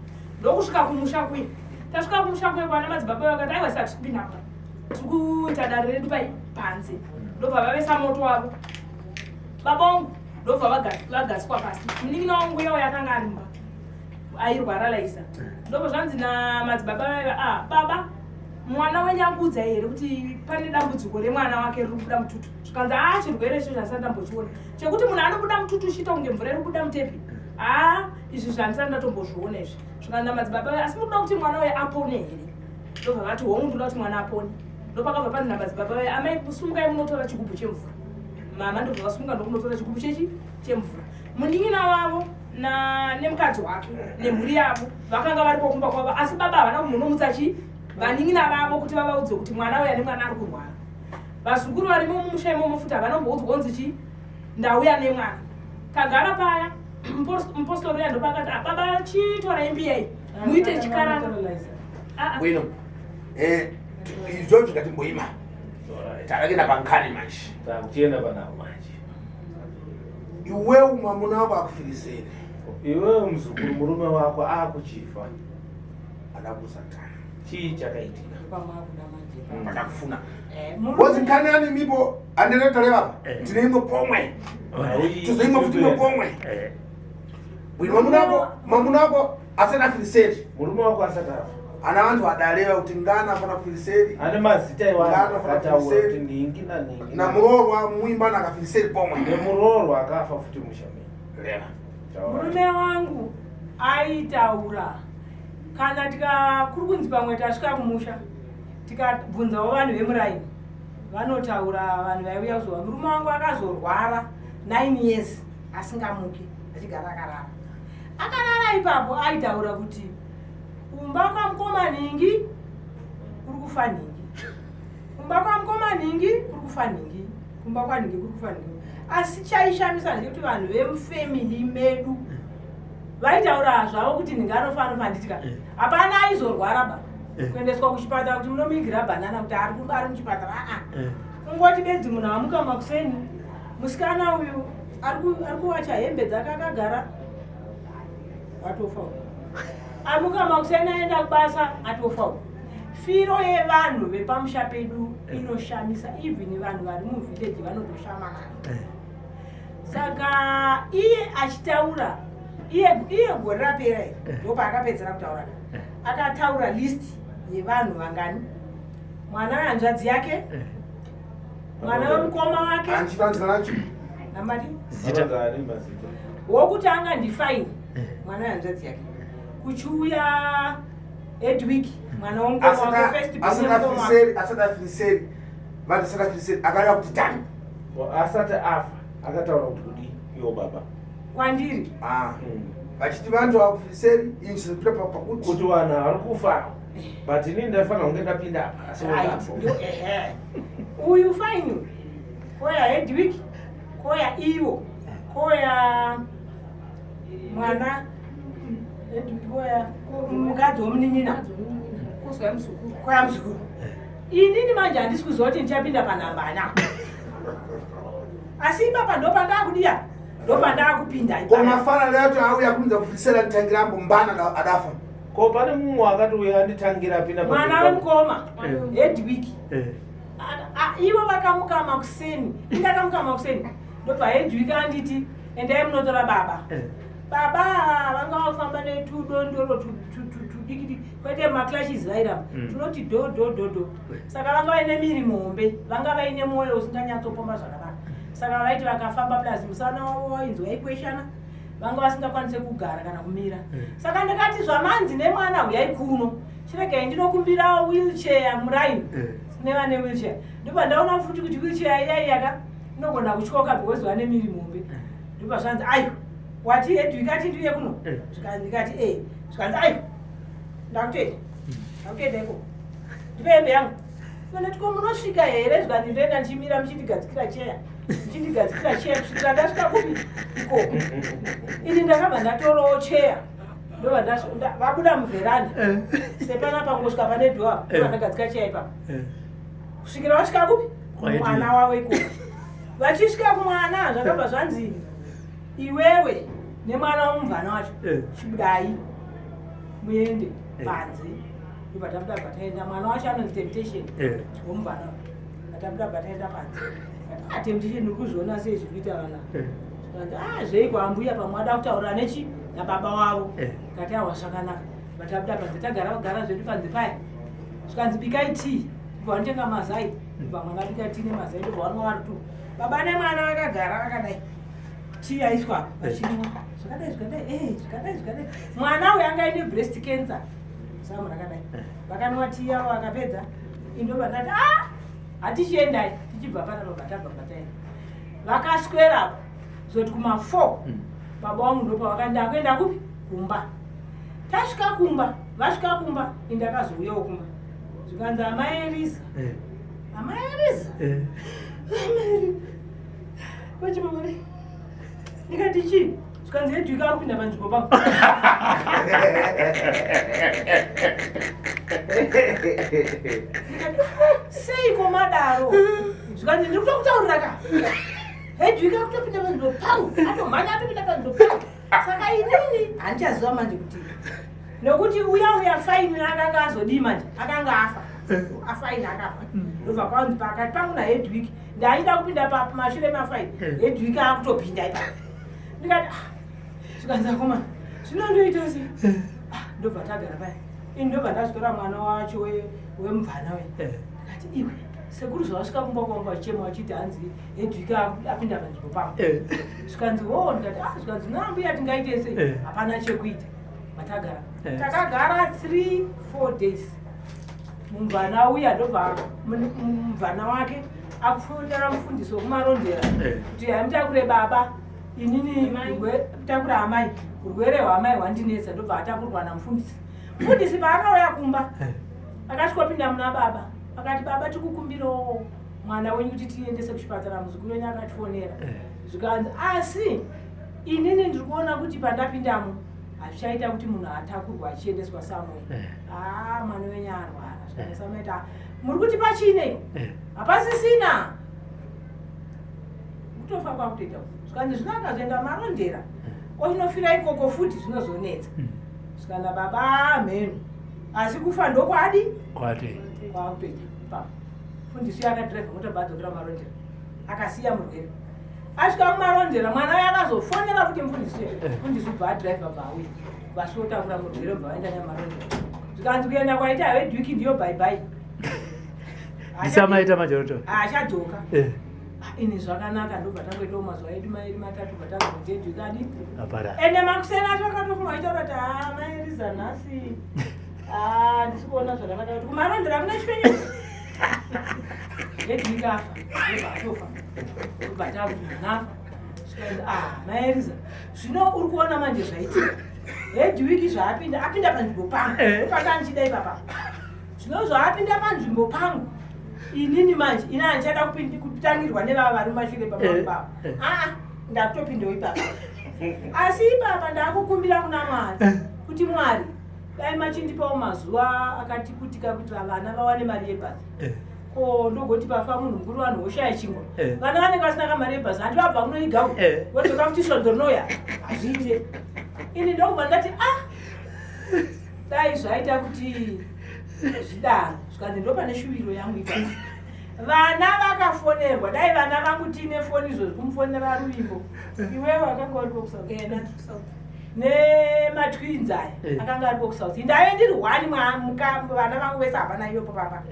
Speaker 6: Ndokusvika kumusha kuya. Tasvika kumusha kuya, kwana madzibaba vakati, "Aiwa, saka tiri kupinda apa, tiri kuita dare redu pai panze." Ndobva vavesa moto wavo. Baba vangu ndobva vagadzikwa pasi. Munin'ina wangu uya uya akanga ari mumba airwara Laisa. Ndobva zvanzi namadzibaba vaiva, ah baba, mwana wenyu akuudzai here kuti pane dambudziko remwana wake riri kubuda mututu? Zvikanzi, ah chirwere icho zvandisati ndambochiona chekuti munhu anobuda mututu uchiita kunge mvura iri kubuda mutepi. Ah izvi zvandisati ndatombozviona izvi. Zvikanzi namadzibaba vaiva, asi mukuda kuti mwana uyu apone here? Ndobva vati, hongu ndinoda kuti mwana apone. Ndopakabva panzi namadzibaba vaiva, amai sumukai munotora chigubhu chemvura. Mama ndobva vasumuka ndokunotora chigubhu chechi chemvura. Munin'ina wavo nemukadzi wake nemhuri yavo vakanga varipo kumba kwavo, asi baba havana kumbonomutsa chi vanin'ina vavo kuti vavaudze kuti mwana uya nemwana ari kurwara. Vazukuru varimo mumusha imomo futi havana kumboudzwa kunzi chi ndauya nemwana. Tagara paya mupostori uya ndopakati, ah, baba chitorai mbiya iyi muite chikaranga.
Speaker 2: Bwino izvozvo ngatimboima takaenda pankani manje.
Speaker 3: Takuchienda panavo manje.
Speaker 2: Iwewe mwamuna wako akufiriseni.
Speaker 3: Iwewe muzukuru murume wako akuchifa.
Speaker 2: Adakusatana.
Speaker 3: Chii chakaitika?
Speaker 2: Pakakufuna. Wozi nkani ani mipo andiretoreva tine imwe pomwe. Tizoimwe futi imwe pomwe. Bwino mwamuna wako asati afiriseri.
Speaker 3: Murume wako asati afa.
Speaker 2: Ana vantu vadareva kuti ngana afana kufiriseri.
Speaker 3: Ane mazita iwani akataura kuti ningi naningi.
Speaker 2: Namuroorwa muimba nakafiriseri pomwe.
Speaker 3: Nemuroorwa akafa futi musha menyu.
Speaker 2: Reva.
Speaker 4: Murume wangu aitaura kana tikakuri kunzi pamwe tasvika kumusha tikabvunzawo vanhu vemuraini vanotaura vanhu vaiuya kuzova. Murume wangu akazorwara 9 years asingamuki, achigara akarara. Akarara ipapo aitaura kuti kumba kwamukoma nhingi kuri kufa nhingi, kumba kwamukoma nhingi kuri kufa nhingi, kumba kwanhingi kuri kufa nhingi. Asi chaishamisa ndechekuti vanhu vemufamily medu vaitaura zvavo kuti nhingi anofa anofa, handitika hapana aizorwara ba kuendeswa kuchipatara kuti munomuigira bhanana kuti ari muchipatara. Aa, kungoti bedzi munhu amuka makuseni, musikana uyu ari kuwacha hembe dzake akagara, atofa. Amuka makuseni aenda kubasa, atofa. Firo yevanhu vepamusha pedu inoshamisa, even vanhu vari muvhileji vanotoshama nayo. Saka iye achitaura iye gore rapera iri ndopaakapedzera kutaura, akataura list yevanhu vangani: mwana wehanzvadzi yake, mwana wemukoma wake.
Speaker 2: Anchivanzanacho.
Speaker 4: Namati
Speaker 5: Zita.
Speaker 3: Vanonzi mazita.
Speaker 4: Wokutanga ndiFine, mwana wehanzvadzi yake, kuchiuya Edwick, mwana womukoma wake, first born
Speaker 2: Asati
Speaker 4: yemukoma wake.
Speaker 2: afiriseri, asati afiriseri, vanhu asati afiriseri akareva kuti tani.
Speaker 3: Asati afa akataura kuti kudii iwo baba?
Speaker 4: Kwandiri?
Speaker 2: Ah, vachiti vantu vakufiriseri inzvipira pakuti
Speaker 3: kuti vanhu vari kufa, but inini ndaifanira kunge ndapinda apa, asi
Speaker 4: Right.
Speaker 3: wondapo.
Speaker 4: Ehe. Uyu Fine, koya Hedwick, koya ivo, koya mwana Hedwick, koya mukadzi womunin'ina,
Speaker 6: Kozwa muzukuru.
Speaker 4: Koya muzukuru. Inini manje handisi kuziva kuti ndichapinda panhamba ana, asi ipapa ndopandakudiya, ndopandaakupinda ipapa.
Speaker 2: Komafana leato auya kunza kufirisera nditangira ambo mbana adafa.
Speaker 3: Ko pane mumwe akati uyo anditangira apinda?
Speaker 4: Mwana wemukoma Hedwick. Ivo vakamuka makuseni, indakamuka makuseni, ndobva Hedwick anditi, "Endai munotora baba." Baba vanga vafamba netudondoro tudikidiki, kwete macrutches, vairamba tunoti do do do do. Saka vanga vaine miri muhombe, vanga vaine mwoyo usinganyatsopomba zvakanaka. Saka vaiti vakafamba, plus musana wavo wainzi waikweshana, vanga vasingakwanise kugara kana kumira. Saka ndakati, "Zvamanzi nemwana huyai kuno, chiregai ndinokumbira wheelchair muraini nevane wheelchair." Ndobva ndaona futi kuti wheelchair iya iyaka inogona kutyoka because vane miri muhombe. Ndobva zvanzi, "Ayo wati Hedwig ati ndiuye kuno?" Ndikati, "E." Zvikanzi, "Ayo ndakutoenda, ndakutoenda ikoko, ndipe hembe yangu." Ndati, "Ko munosvika here?" Zvikanzi, "Ndoenda ndichimira muchindigadzikira cheya, muchindigadzikira cheya kusvikira ndasvika kupi ikoko." Ini ndakabva ndatorawo cheya, ndobva vabuda muvheranda sepanapa kungosvika pane door apa, ndobva ndagadzika cheya ipapo kusvikira vasvika kupi?
Speaker 5: Kwaiti.
Speaker 4: Kumwana wavo ikoko. Vachisvika kumwana, zvakabva zvanzi, "Iwewe nemwana womumvana wacho, chibudai muende panze." Ndobva tabuda, bva taenda. Mwana wacho anonzi Temptation, womumvana. Tabuda, bva taenda panze. Atemptation uri kuzviona sei zviri kuita vana? Zvikanzi ah zveiko ambuya pamwe ada kutaura nechi nababa wavo. Ndikati awa zvakanaka. Vatabuda panze tagara vagara zvedu panze paya. Zvikanzi bikai tea. Ndobva vanotenga mazai. Ndobva mwana abika tea nemazai ndobva vanwa vari two. Baba nemwana vakagara vakadai. Tea yaiswa apa vachinwa. Zvakadai zvakadai eh zvakadai zvakadai. Mwana uyu anga aine breast cancer. Samu rakadai. Vakanwa tea yavo vakapedza. Indobva ndati ah hatichiendai tichibva pana baba tabva pataenda. Vakaswera zoti kuma 4 baba wangu ndopavakandi akuenda kupi kumba. Tasvika kumba, vasvika kumba indakazouyawo kumba. Zvikanzi amai Eliza. Amai Eliza. Amai Eliza. Vachimamari. Ndikati chii? Zvikanzi Edwika ari kupinda panzvimbo pangu. Ndikati, Seiko madaro? Zvikanzi ndiri kutokutaurira ka. Edwika ari kutopinda panzvimbo pangu. Atomhanya atopinda panzvimbo pangu. Saka inini handichaziva manje kuti nokuti uya uya faini akanga azodii manje akanga afa afaini akafa ndobva kwanzi pakati pangu naHedwig ndaida kupinda pamashure mafaini Hedwig akutopinda ipapo ndikati ah, zvikanzi akomana zvino ndoita sei Ah, ndobva tagara paya ini ndobva ndazotora mwana wacho wemubvana uya ndikati iwe sekuru zvavasvika kumba kwangu vachema vachiti hanzi Hedwig apinda panzvimbo pangu zvikanzi wo ndikati ah zvikanzi nambuya tingaite sei hapana chekuita matagara takagara 3 4 days mumvana uya ndobva mumvana wake akufonera mufundisi wekumarondera kuti haimutakure baba inini mutakure amai urwere hwamai hwandinetsa ndobva atakurwa namufundisi mufundisi paakauya kumba akasvikopinda muna baba akati baba tikukumbirawo mwana wenyu kuti tiendese kuchipatara muzukuru wenyu akatifonera zvikanzi asi inini ndiri kuona kuti pandapindamo hazvichaita kuti munhu atakurwa achiendeswa somewhere. Ah, mwana wenyu arwara zvikanzi samaita muri kuti pachine hapasisina kutofa kwakutoita zvikanzi zvino akazoenda marondera ochinofira ikoko futi zvinozonetsa zvikana baba mhenu asi kufa ndokwadi kwakutoita ipapo fundisi akadhiraivha mota badzokera marondera akasiya murwere asvika kumarondera mwana uyo akazofonera futi mufundisi uyo mufundisi ubva adhiraivha bva auya vasotakura murwere ubva vaenda nemarondera zvikanzi kuenda kwaita Hedwiki ndiyo bye bye
Speaker 5: Ndisamaita manje roto.
Speaker 4: achadzoka ini zvakanaka ndobva tangoitawo mazuva edu mairi matatu bva tanzoti Hedwiki adi
Speaker 5: Apara.
Speaker 4: ende makuseni acho akatofuma achitaura kuti haa mairiza nhasi haa ndisi kuona zvakanaka kuti kumarondera kuna chipenyu Hedwiki afa ndobva atofa ndobva takuti munhu afa zvikanzi ah maeriza zvino uri kuona manje zvaitika Hedwiki zvaapinda apinda panzvimbo pangu panga ndichida ipapa zvino zvaapinda panzvimbo pangu inini manje ini handichada kutangirwa nevava vari mumashure baba baba aa ndakutopindawo ipapa asi ipapa ndakukumbira kuna Mwari kuti Mwari dai machindipawo mazuva akati kutika kuitira vana vawane mari yebhazi ko ndogoti pafa munhu mukuru vanhu voshaya chingwa vana vanenge vasina kamari yebhazi handi vabva kunoigawo vodzoka futi svondo rinoya hazviite ini ndokubva ndati ah dai zvaita kuti zvidaro zvikanzi ndo pane shuviro yangu ipapo vana vakafonerwa dai vana vangu tiine foni izvozvi kumufonera Ruvimbo iwewe akanga uriko kuSouth nematwins aya akanga ariko kuSouth ndaive ndiri one vana vangu vese hapana iyopo papa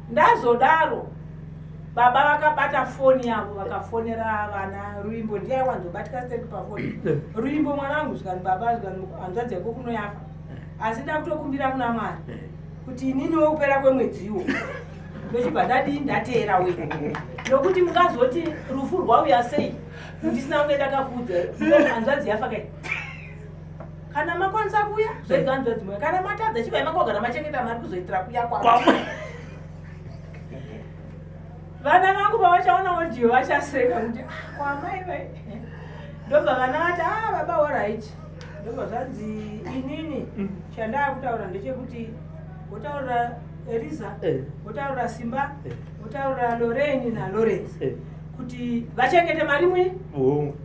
Speaker 4: ndazodaro baba vakabata foni yavo vakafonera vana Ruvimbo ndiye aiwanzobatika stereki pafoni Ruvimbo mwanangu zvikani baba zvikani hanzvadzi yako kunoyafa asi ndakutokumbira kuna Mwari kuti ininiwo kupera kwemwedziwo ndochibva ndadii ndateera we nokuti mungazoti rufu rwauya sei ndisina kunge ndakakuudza hanzvadzi yafa kai kana makwanisa kuuya zvega hanzvadzi moya kana matadza chivai makogara machengeta mari kuzoitira kuya kwavo vana vangu pavachaona audio vachaseka kuti "Ah, kwamai vai ndobva vana vati a baba alright ndobva zvanzi inini chandaa kutaura ndechekuti wotaurira Eliza wotaurira Simba wotaurira Lorraine naLawrence kuti vachengete mari mui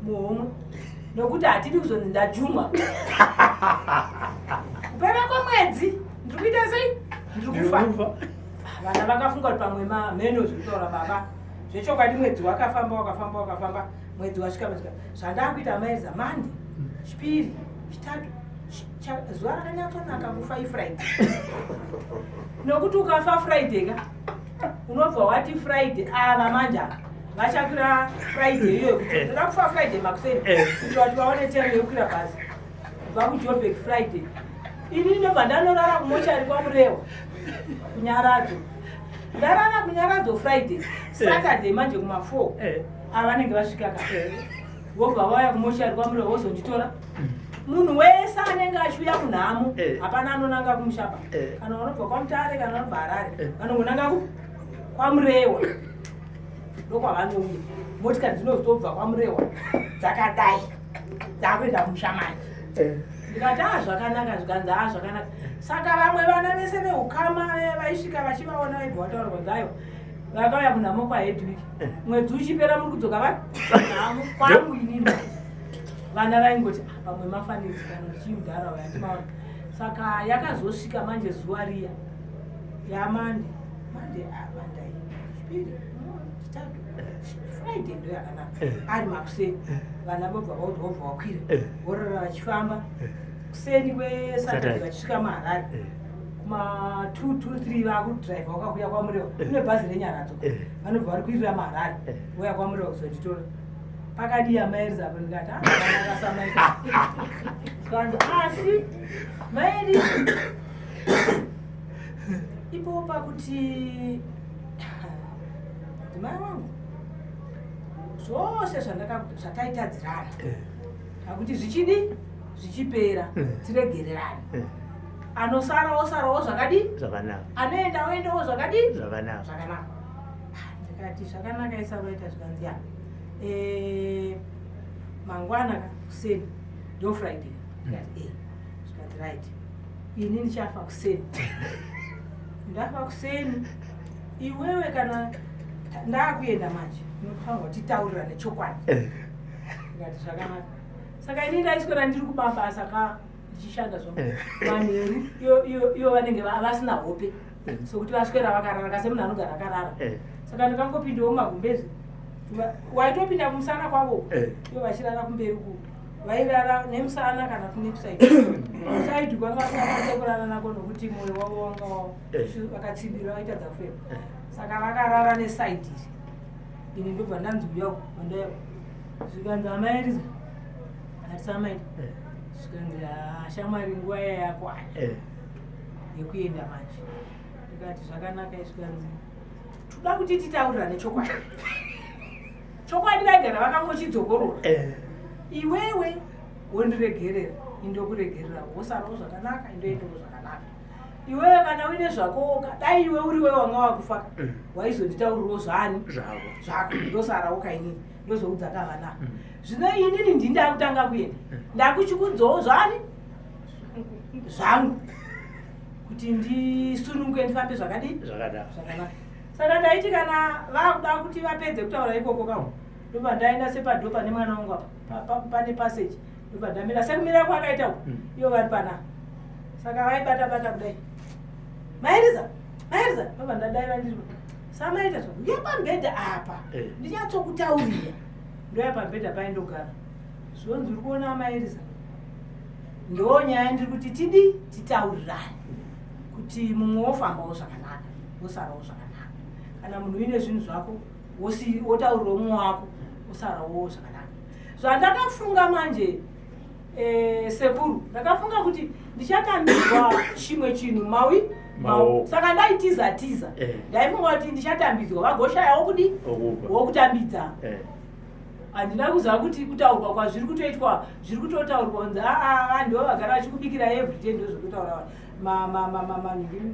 Speaker 4: muhomwe nokuti hatidi kuzonzi ndajumwa kupera kwemwedzi ndiri kuita sei ndiri kufa vana vakafunga kuti pamwe mamheno zviri kutaura baba Zvechokwadi mwedzi wakafamba wakafamba wakafamba, mwedzi wasvika masvika. Zvandakuita maerza Monday, Chipiri, Chitatu, zuva rakanyatsonaka kufa iFriday. Nokuti ukafa Friday ka unobva wati Friday ava manje ava vachakwira Friday iyoyo kuti ndoda kufa Friday makuseni kuti vati vaone time yekukwira bhazi kubva kuJoburg Friday. Ini ndobva ndanorara kumochari kwaMurewa kuNyaradzo. Ndarara kuNyaradzo Friday, Saturday manje kuma 4 ava vanenge vasvika ka. Vobva vauya kumochari kwaMurewa vozonditora. Munhu wese anenge achiuya kunhamo hapana anonanga kumushapa. Kana vanobva kwaMutare kana vanobva Harare vanongonanga kwaMurewa. Ndokwavanouya. Motikari dzinozotobva kwaMurewa dzakadai dzakuenda kumusha manje. Ndikati a zvakanaka, zvikanzi a zvakanaka. Saka vamwe vana vese veukama vaisvika vachivaona vaibva vataura kwanzi aiwa vakauya kunhamo kwaHedwick. Mwedzi uchipera muri kudzoka vapi? Nhamo kwangu inini. Vana vaingoti pamwe mafanisi kana kuti chii mudhara uyu handimaona. Saka yakazosvika manje zuva riya yaMande, Monday, Monday, Chipiri, Chitatu, Friday ndo yakanaka. Ari makuseni vana vobva vaudza vobva vakwira vorara vachifamba kuseni kweSaturday vachisvika muHarare kuma 2 2 3 vakudhiraivha vakakuya kwaMurewa. Kune bhazi reNyaradzo vanobva vari kuirira muHarare voya kwaMurewa kuzonditora. Pakadiya maeriza apo ndikati akasamaita zvikanzi asi maeri ipo pakuti dzimai wangu zvose zvataitadzirana pakuti zvichidi zvichipera tiregererane. Anosara osarawo zvakadi
Speaker 5: zvakanaka,
Speaker 4: anoenda oendawo zvakadi
Speaker 5: zvakanaka
Speaker 4: zvakanaka. Ndikati zvakanaka isavaita zvikanzi ya mangwana kuseni ndo Friday. Ndikati zvikati right, ini ndichafa kuseni. Ndafa kuseni iwewe kana ndakuenda manje unofanirwa titaurirane chokwadi. Ndikati zvakanaka. Saka ini ndaiswera ndiri kubabasa ka ndichishanda zvangu manheru iyo vanenge vasina hope sokuti vaswera vakarara kasi munhu anogara akarara. Saka ndikangopindawo mumagumbezi waitopinda kumusana kwavo ivo vachirara kumberi uku vairara nemusana kana kunesaidi saidi kwanga vasingakwanise kurara nako nokuti mwoyo wavo wanga vakatsimbirira vaitadza kufema. Saka vakarara nesaidi iri ini ndobva ndanzi uya vandaya zvikanzi amaeriza hatisamaita zvikanzi shamwari nguva yayakwana yekuenda manje. Ndikati zvakanaka zvikanzi toda kuti titaurirane chokwadi. Chokwadi vaigara vakangochidzokorora. Iwewe wondiregerera indokuregerera wosarawo zvakanaka indoendawo zvakanaka. Iwewe kana uine zvakowoka dai iwe uriwe wanga wakufa waizonditaurirawo zvani zvako ndosarawo kainini ndozoudza kavana. Zvino inini ndini ndakutanga kuenda ndakuchikudzawo zvani zvangu kuti ndisununguke ndifambe zvakadii zvakanaka. Saka ndaiti kana vakuda kuti vapedze kutaura ikoko kawo ndobva ndaenda sepadho pane mwana wangu apa pane passage ndobva ndamira sekumira kwakaita uko ivo vari panapa. Saka vaibata bata kudai mairiza mairiza ndobva ndadaira ndiri samaita zvangu uya pamubhedha apa ndinyatsokutaurira ndoya pamubhedha paindogara zvonzi uri kuona mairiza ndo nyaya ndiri kuti tidi titaurirane kuti mumwe wofambawo zvakanaka wosarawo zvakanaka. Kana munhu uine zvinhu zvako wotaurirawo mumwe wako wosarawo zvakanaka. Zvandakafunga manje sekuru ndakafunga kuti ndichatambidzwa chimwe chinhu mawi saka ndaitiza tiza ndaifunga kuti ndichatambidzwa vagoshayawo kudi wokutambidza. Handina kuziva kuti kutaurwa kwazviri kutoitwa zviri kutotaurwa kunzi aa ndivo vagara vachikubikira everyday ndozvekutaura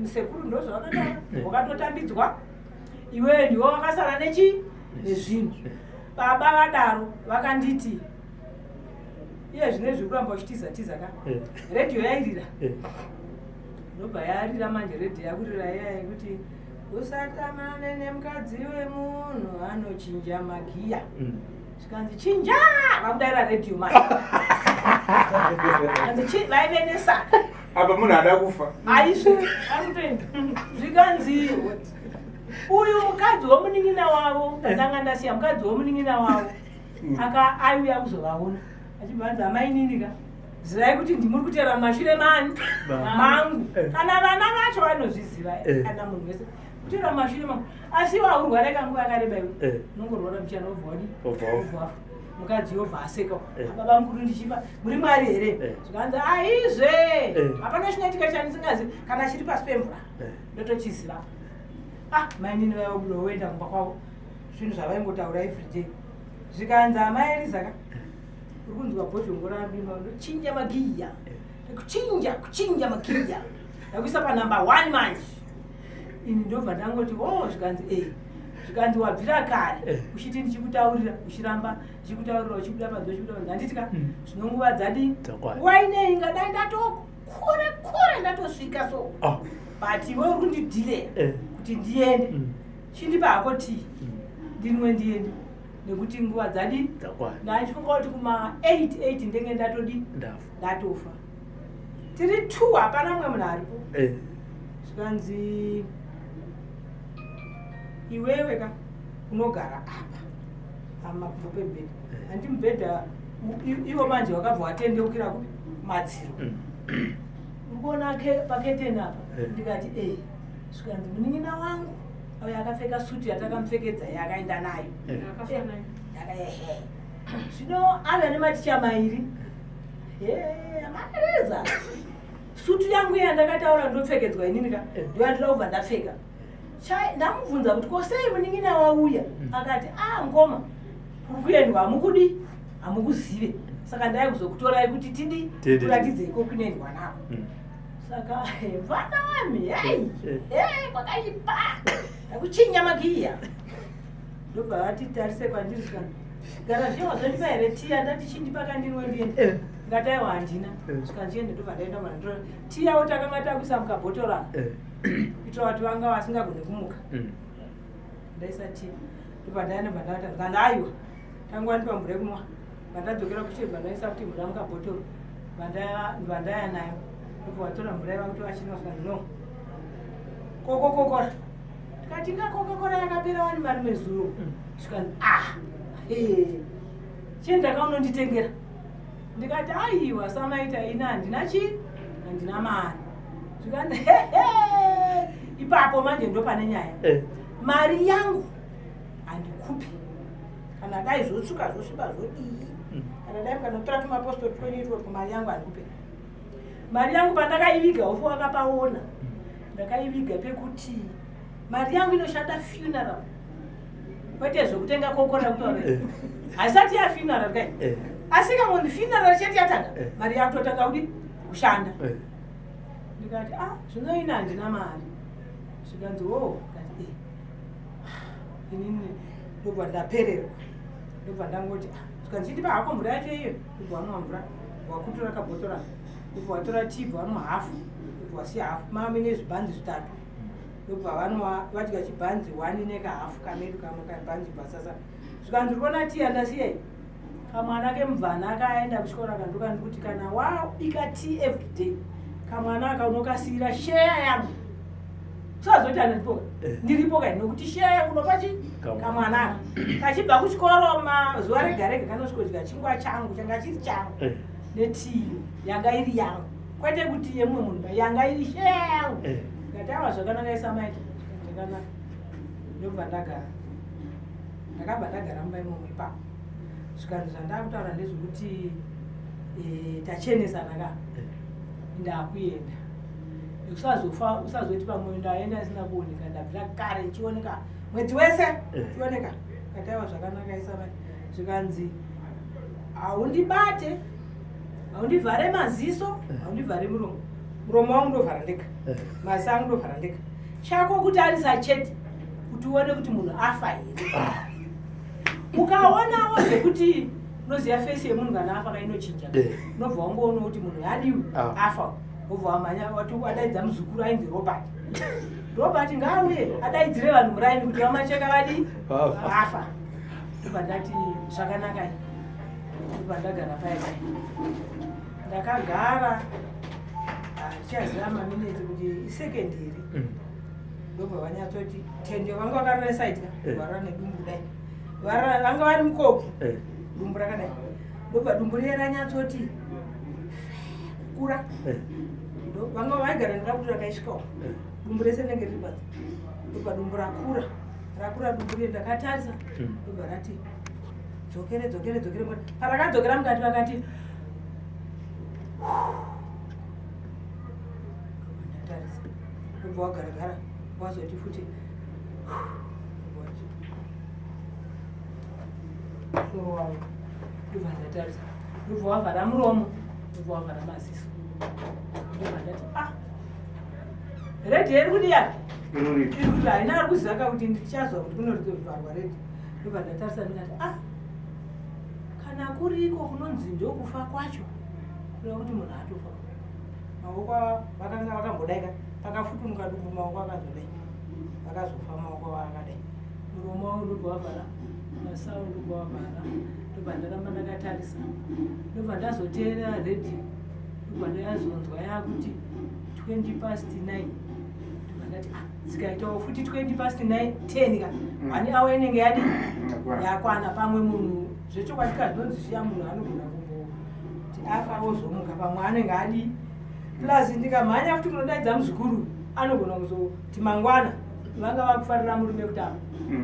Speaker 4: sekuru ndozvavakataura wakatotambidzwa iwewe ndiwo wakasara nechi nezvinhu. Baba vadaro vakanditi iye zvino izvi kuramba uchitiza tiza ka redhiyo yairira ndobva yarira manje redhiyo yakurira iya yekuti usatamane nemukadzi wemunhu anochinja magiya. Zvikanzi chinja vakudaira redhiyo manje. Kanzi vaive nesaka
Speaker 2: apa munhu ada kufa
Speaker 4: aizvi arikutoenda. Zvikanzi Uyu mukadzi womunin'ina wavo pandanga ndasiya mukadzi womunin'ina wavo aka aiuya kuzovaona achibva anzi amainini ka zivai kuti ndimuri kuteera mumashure mani mangu
Speaker 5: Eh.
Speaker 4: kana vana vacho vanozviziva
Speaker 5: Eh.
Speaker 4: kana munhu wese kuteera mumashure mangu asi iwe haurware kanguva yakareba iwe
Speaker 5: Eh.
Speaker 4: unongorwara muchana wobva wadi
Speaker 5: Wobva wafa.
Speaker 4: wobva wafa mukadzi yobva aseka
Speaker 5: Eh.
Speaker 4: baba mukuru ndichifa muri mwari here
Speaker 5: Eh.
Speaker 4: zvikanzi aizve
Speaker 5: Eh.
Speaker 4: hapana chinoitika chandisingazivi kana chiri pasi pemvura
Speaker 5: Eh.
Speaker 4: ndotochiziva ah mainini vaivobuda voenda kumba kwavo zvinhu zvavaingotaura everyday zvikanzi amai eliza ka uri kunzwa bhozhongo rambimba ndochinja magiya kuchinja kuchinja magiya ndakuisa panumber one manje ini ndobva ndangoti o zvikanzi e zvikanzi wabvira kare
Speaker 5: Eh.
Speaker 4: uchiti ndichikutaurira uchiramba ndichikutaurira uchibuda panze uchibuda panze handiti ka
Speaker 5: Mm.
Speaker 4: zvino nguva dzadii
Speaker 5: Dzakwana.
Speaker 4: nguva inei ingadai ndatokure kure ndatosvika so
Speaker 5: Ah.
Speaker 4: but iwe uri kundidhileya
Speaker 5: Eh.
Speaker 4: kuti ndiende
Speaker 5: Mm.
Speaker 4: chindipa hako tii
Speaker 5: Mm.
Speaker 4: ndinwe ndiende nekuti nguva dzadii
Speaker 5: Dzakwana.
Speaker 4: ndachifunga kuti kuma 8 8 ndenge ndatodi
Speaker 5: Ndafa.
Speaker 4: ndatofa tiri two hapana mumwe munhu aripo
Speaker 5: Eh.
Speaker 4: zvikanzi iwewe ka unogara apa pamakumbo pemubhedha handi mubhedha iwo manje wakabva watendeukira kupi madziro
Speaker 5: Mm.
Speaker 4: uri kuona paketeni apa
Speaker 5: Eh.
Speaker 4: ndikati e zvikanzi munin'ina wangu auya akapfeka sutu yatakamupfekedza yaakaenda nayo
Speaker 5: Eh.
Speaker 6: Akafanana.
Speaker 4: Ndakaehe. Zvino ave nematicha mairi amaereza sutu yangu iya ndakataura ndopfekedzwa inini ka
Speaker 5: Eh.
Speaker 4: ndoyandinoda kubva ndapfeka Ndamubvunza kuti kosei munin'ina wauya akati a ngoma kuri kuendwa hamukudi hamukuzive saka ndai kuzokutorai kuti tidi
Speaker 5: Tidi.
Speaker 4: kuratidzeiko kunoendwa nako
Speaker 5: Mm.
Speaker 4: saka vana vami hei
Speaker 5: Eh.
Speaker 4: Eh, kwakaipa ndakuchinya magiya ndobva vati tarise kwandiri zvikani gara zviya wazondipa here tiya ndati chindipa kandinwe ndiende
Speaker 5: Eh.
Speaker 4: ndikati aiwa handina
Speaker 5: Eh.
Speaker 4: zvikandiende ndobva ndaenda mana ndora tiyawo takanga takuisa mukabhotoro aka
Speaker 5: Eh.
Speaker 4: kuitira kuti vanga vasingagone kumuka
Speaker 5: Mm.
Speaker 4: ndaisa tiya ndobva ndaenda bva ndavata ndikandi aiwa tanga wandipa mvura yekunwa bva ndadzokera kuchiri bva ndaisa kuti mvura mukabhotoro bva ndaya nayo ndobva vatora mvura iva kuti vachinwa zvikanzi no kokokokora tikati inga kokokora yakapera wani mari mezuro
Speaker 5: Mm.
Speaker 4: zvikanzi ah eh, chienda kaunonditengera ndikati aiwa samaita ini handina chii handina mari zvikanzi hehe ipapo manje ndo pane nyaya
Speaker 5: Eh.
Speaker 4: mari yangu handikupi kana dai zvotsvuka zvosviba zvodii
Speaker 5: Mm.
Speaker 4: kana dai mukanotora tumapostori twenyu itwotwo mari yangu handikupe mari yangu pandakaiviga hofu wakapaona ndakaiviga pekuti mari yangu inoshanda funeral kwete zvekutenga kokora kutaura
Speaker 5: Eh.
Speaker 4: haisati yafuneral kai
Speaker 5: Eh.
Speaker 4: asi kangonzi funeral chete yatanga
Speaker 5: Eh.
Speaker 4: mari yakutotanga kudi kushanda
Speaker 5: Eh.
Speaker 4: ndikati ah zvino ini handina mari zvikanzi o ndikati e inini ndobva ndapererwa ndobva ndangoti ah zvikanzi chindipa hako mvura yacho iyo ndobva wanwa mvura wakutora kabhotora ndobva watora tii bva wanwa hafu ndobva wasiya hafu mame nezvibhanzi zvitatu ndobva vanwa vadya chibhanzi wani nekahafu kamedu kamwe kabhanzi bvasasa zvikanzi uri kuona tii yandasiya iyi kamwana kemubvana akaenda kuchikoro akanduka ndikuti kana wabika tea everyday kamwana aka unokasiyira sheya yangu usazoti andiripoka
Speaker 5: Eh.
Speaker 4: ndiripo kai nokuti sheya yangu unopa chi
Speaker 5: Kamwana.
Speaker 4: kamwana aka kachibva kuchikoro mazuva rega rega kanosvikodya chingwa changu changa chiri changu
Speaker 5: Eh.
Speaker 4: netiyo yanga iri yangu kwete kuti yemumwe munhu ba yanga iri sheya yangu
Speaker 5: Eh.
Speaker 4: ndikati awa zvakanaka isamaita zvakanaka ndobva ndagara ndakabva ndagara mumba imomo ipapo zvikanzi zvandakutaura ndezvekuti eh, tachenesana ka
Speaker 5: Eh.
Speaker 4: ndakuenda usazofa usazoti pamwe ndaenda isina kuoneka ndabvira kare ichioneka mwedzi wese
Speaker 5: Eh.
Speaker 4: ichioneka kati aiwa zvakanaka isamaita zvikanzi haundibate haundivhare maziso haundivhare muromo muromo wangu ndovhara ndega
Speaker 5: Eh.
Speaker 4: maziso angu ndovhara ndega chako kutarisa chete kuti uone kuti munhu afa here
Speaker 5: Ah.
Speaker 4: ukaonawo zvekuti unoziva fesi yemunhu kana afa kainochinja
Speaker 5: Eh.
Speaker 4: unobva wangoona kuti munhu yadiwi
Speaker 5: Ah.
Speaker 4: afa wobva wamhanya wati adaidza muzukuru ainzi robert robert ngaauye adaidzire vanhu muraini kuti vamacheka vadii
Speaker 5: Vafa.
Speaker 4: vafa ndobva ndati zvakanakai ndobva ndagara paya pai ndakagara handichaziva maminetsi kuti isekenderi
Speaker 5: Mm.
Speaker 4: Ndobva vanyatsoti tende vanga vakarara side ka
Speaker 5: Eh.
Speaker 4: varara nedumbu kudai. Varara vanga vari mukobvu.
Speaker 5: Eh.
Speaker 4: Dumbu rakadai. Ndobva dumbu riya ranyatsoti kukura.
Speaker 5: Eh.
Speaker 4: Vanga vaigara ndakabuti rakaisvikawo.
Speaker 5: Eh.
Speaker 4: Dumbu rese rinenge riri panze. Ndobva dumbu rakura. Rakura dumbu riya ndakatarisa. Ndobva rati dzokere dzokere dzokere mukati. Parakadzokera mukati vakati ndatarisa. Ndobva wagaragara wazoti futi musoro wavo. Ndobva ndatarisa. Ndobva wavhara muromo. Ndobva wavhara maziso. Ndobva ndati ah redhi iri kudii apa? Iri kuti haina ari kuziva ka kuti ndichazwa kuti kunovharwa redhi. Ndobva ndatarisa ndikati ah kana kuriko kunonzi ndokufa kwacho kureva kuti munhu atofa. Maoko vakanga vakambodai ka pakafutunuka dumbu maoko akazodai. Vakazofa maoko akadai. Muromo wavo ndobva wavhara, masawo ndobva wavhara. Ndobva ndaramba ndakatarisa. Ndobva ndazoteerera redhiyo. Ndobva ndazonzwa yakuti 9:20. Ndobva ndati ah dzikaitawo futi 9:20 10 ka. One hour inenge yadii? Yakwana. Pamwe munhu zvechokwadi ka zvinonzi zviya munhu anogona kumboti afa ozomuka pamwe anenge adii. Plus ndikamhanya futi kunodaidza muzukuru anogona kuzoti mangwana vanga vakufarira murume kuti afa.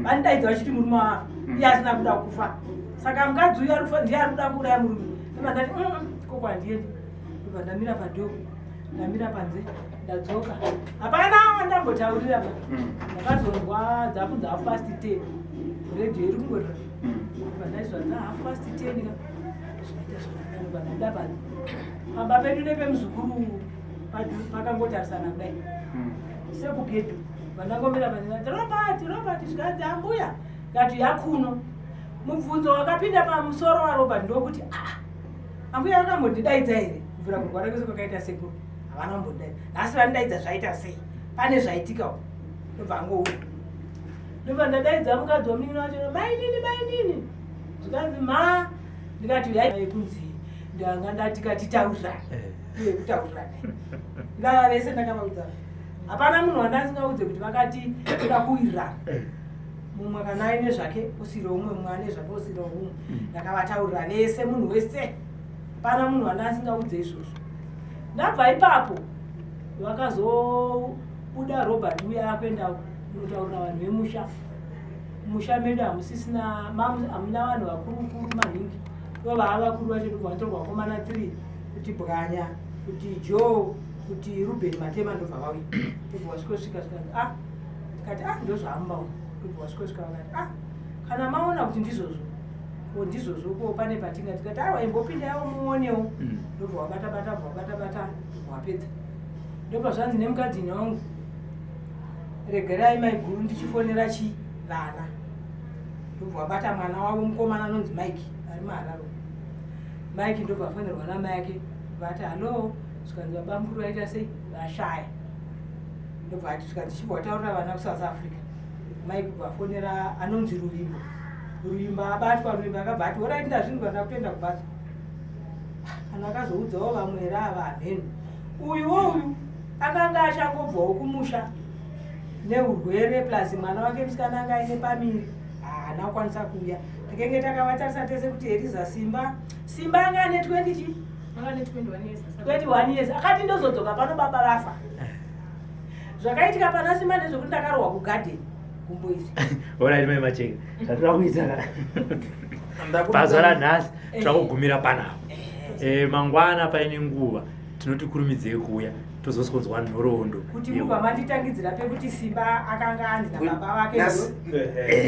Speaker 4: Vanodaidza vachiti murume wafa iye asina kuda kufa. Saka mukadzi uyu ari kufa ndiye ari kuda kuuraya murume. Ndobva ndati koko handiendi. Ndobva ndamira padhoo. Ndamira panze ndadzoka. Hapana wandambotaurira pa. Ndakazonzwa dzakunzi 10:30. Redhiyo iri kungorira. Ndobva ndaizwa dza 10:30 ka. Zvinoita zvakanaka ndobva ndabuda panze. Pamba pedu nepemuzukuru pakangotarisana kudai. Sekugedhi. Vandangomira panze ndikati Robert, Robert zvikanzi ambuya. Ndikati yakuno. Mubvunzo wakapinda pamusoro waRobert ndokuti ah ambuya vakambondidaidza here? Kubvira kurwara kwese kwakaita sekuru. Havana kumbondidaidza. Nhasi vandidaidza zvaita sei? Pane zvaitika uko. Ndobva angouya. Ndobva ndadaidza mukadzi wamunin'ina wacho mainini mainini. Zvikanzi ma ndikati uyai kunzi ndanga ndati katitaurirane. Uye kutaurirana. Ivava vese ndakavaudza. Hapana munhu wandasingaudze kuti vakati toda kuwirirana. Mumwe kana aine zvake osiyira umwe, mumwe ane zvake osiyira umwe. Ndakavataurira vese munhu wese. Hapana munhu wandasingaudze izvozvo. Ndabva ipapo vakazobuda Robert uya akuenda kunotaurira vanhu vemusha. Musha medu hamusisina hamuna vanhu vakuru kuru maningi. Ndo vakuru vacho ndobva vatorwa vakomana 3 kuti Bwanya, kuti Joe, kuti Ruben Matema ndobva vauya. Ndobva vasvikosvika zvikanzi ah ndikati ah ndozvaamba umu. Ndobva vasvikosvika vakati ah kana maona kuti ndizvozvo ko ndizvozvo ko pane patinga tikati aiwa imbopindaiwo muonewo. Ndobva wabata bata bva wabata bata wapedza. Ndobva zvanzi nemukadzi wangu regerai maiguru ndichifonera chi vana. Ndobva wabata mwana wavo mukomana anonzi Mike ari muHarare. Mike ndobva afonerwa namai ake vati hallo zvikanzi baba mukuru vaita sei vashaya. Ndobva ati zvikanzi chibva wataurira vana kuSouth Africa. Mike kubva afonera anonzi Ruvimbo. Ruvimbo abatwa, Ruvimbo akabva ati horaiti ndazvinzwa ndakutoenda kubasa. Kana akazoudzawo vamwe here ava hamheno. Uyuwo uyu akanga achangobvawo kumusha neurwere plus mwana wake musikana anga aine pamiri haana kukwanisa kuuya. Takenge takavatarisa tese kuti Eliza Simba. Simba anga ane 20 chi?
Speaker 6: Anga ane 21 years.
Speaker 4: 21 years. Akati ndozodzoka pano baba vafa. Zvakaitika pana Simba ndezvekuti ndakarohwa kugarden gumbo iri.
Speaker 5: Alright mai Macheka. Zvatoda kuita ka. Pazuva ranhasi toda kugumira panapa. Mangwana paine nguva tinoti kurumidzei kuuya tozosonzwa nhoroondo.
Speaker 4: Kuti mubva manditangidzira pekuti Simba akanga anzi nababa vake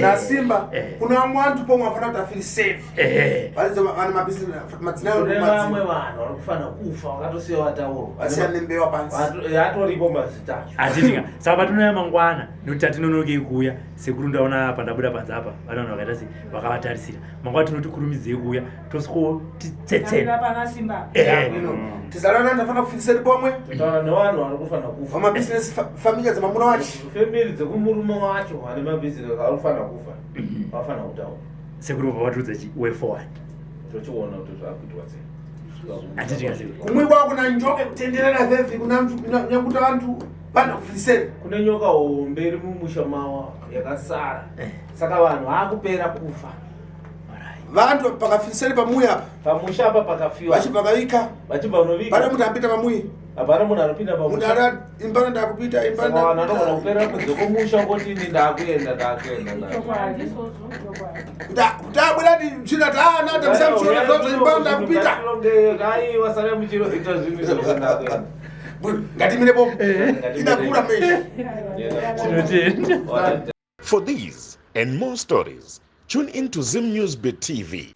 Speaker 2: naSimba kuna vamwe vantu pomwe vafanira kuti afeel safe. Vane mabhizinesi madzina
Speaker 3: Kune vamwe vanhu vari kufanira kufa vakatosiya vataurwa.
Speaker 2: Vasiya nembewa pansi.
Speaker 3: Atoripo mazita acho.
Speaker 5: Atitika. Saka patinouya mangwana nekuti tatinonokei kuuya sekuru ndaona pandabuda panze apa vane vanhu vakaita sei vakavatarisira. Mangwana tinoti kurumidzei kuuya tosvikotitsetsena.
Speaker 4: Pana Simba.
Speaker 2: Tizarana ndafanira kufindiseri pomwe.
Speaker 3: Totaura nevanhu vari kufanira kufa.
Speaker 2: Vamabhizinesi familia dzemamuna wacho.
Speaker 3: Family dzekumurume wacho vane mabhizinesi vari kufanira kufa. Vafanira kutaura.
Speaker 5: Sekuru vabva vatiudza chi way forward.
Speaker 3: Tochiona kuti zvakuitwa sei.
Speaker 2: Kumwe kwako kuna njoka kutenderera vhevhi kuna nyakuta vantu vanhu kufiriseni.
Speaker 3: Kune nyoka hombe iri mumusha mawa yakasara. Eh. Saka vanhu vaakupera kufa.
Speaker 2: Vantu pakafiriseni pamuya apa.
Speaker 3: Pamusha apa pakafiwa.
Speaker 2: Vachibva vavika.
Speaker 3: Vachibva unovika.
Speaker 2: Pane munhu apinda pamuyi.
Speaker 3: Hapana munhu anopinda
Speaker 2: pamusha. Munhu ara imbana ndakupita imbana.
Speaker 3: Saka vanhu vanogona kupera kunze kwomusha koti ini ndakuenda ndakuenda.
Speaker 2: Kuti abuda tsvina taana tamisa muchiona tozvo imbana ndakupita.
Speaker 3: Aiwa sara muchiroita zvinhu izvozvo ndakuenda.
Speaker 2: Ngatimirepo. Idakura meshi.
Speaker 5: Tinotenda.
Speaker 1: For these and more stories, tune in to Zim News Bit TV.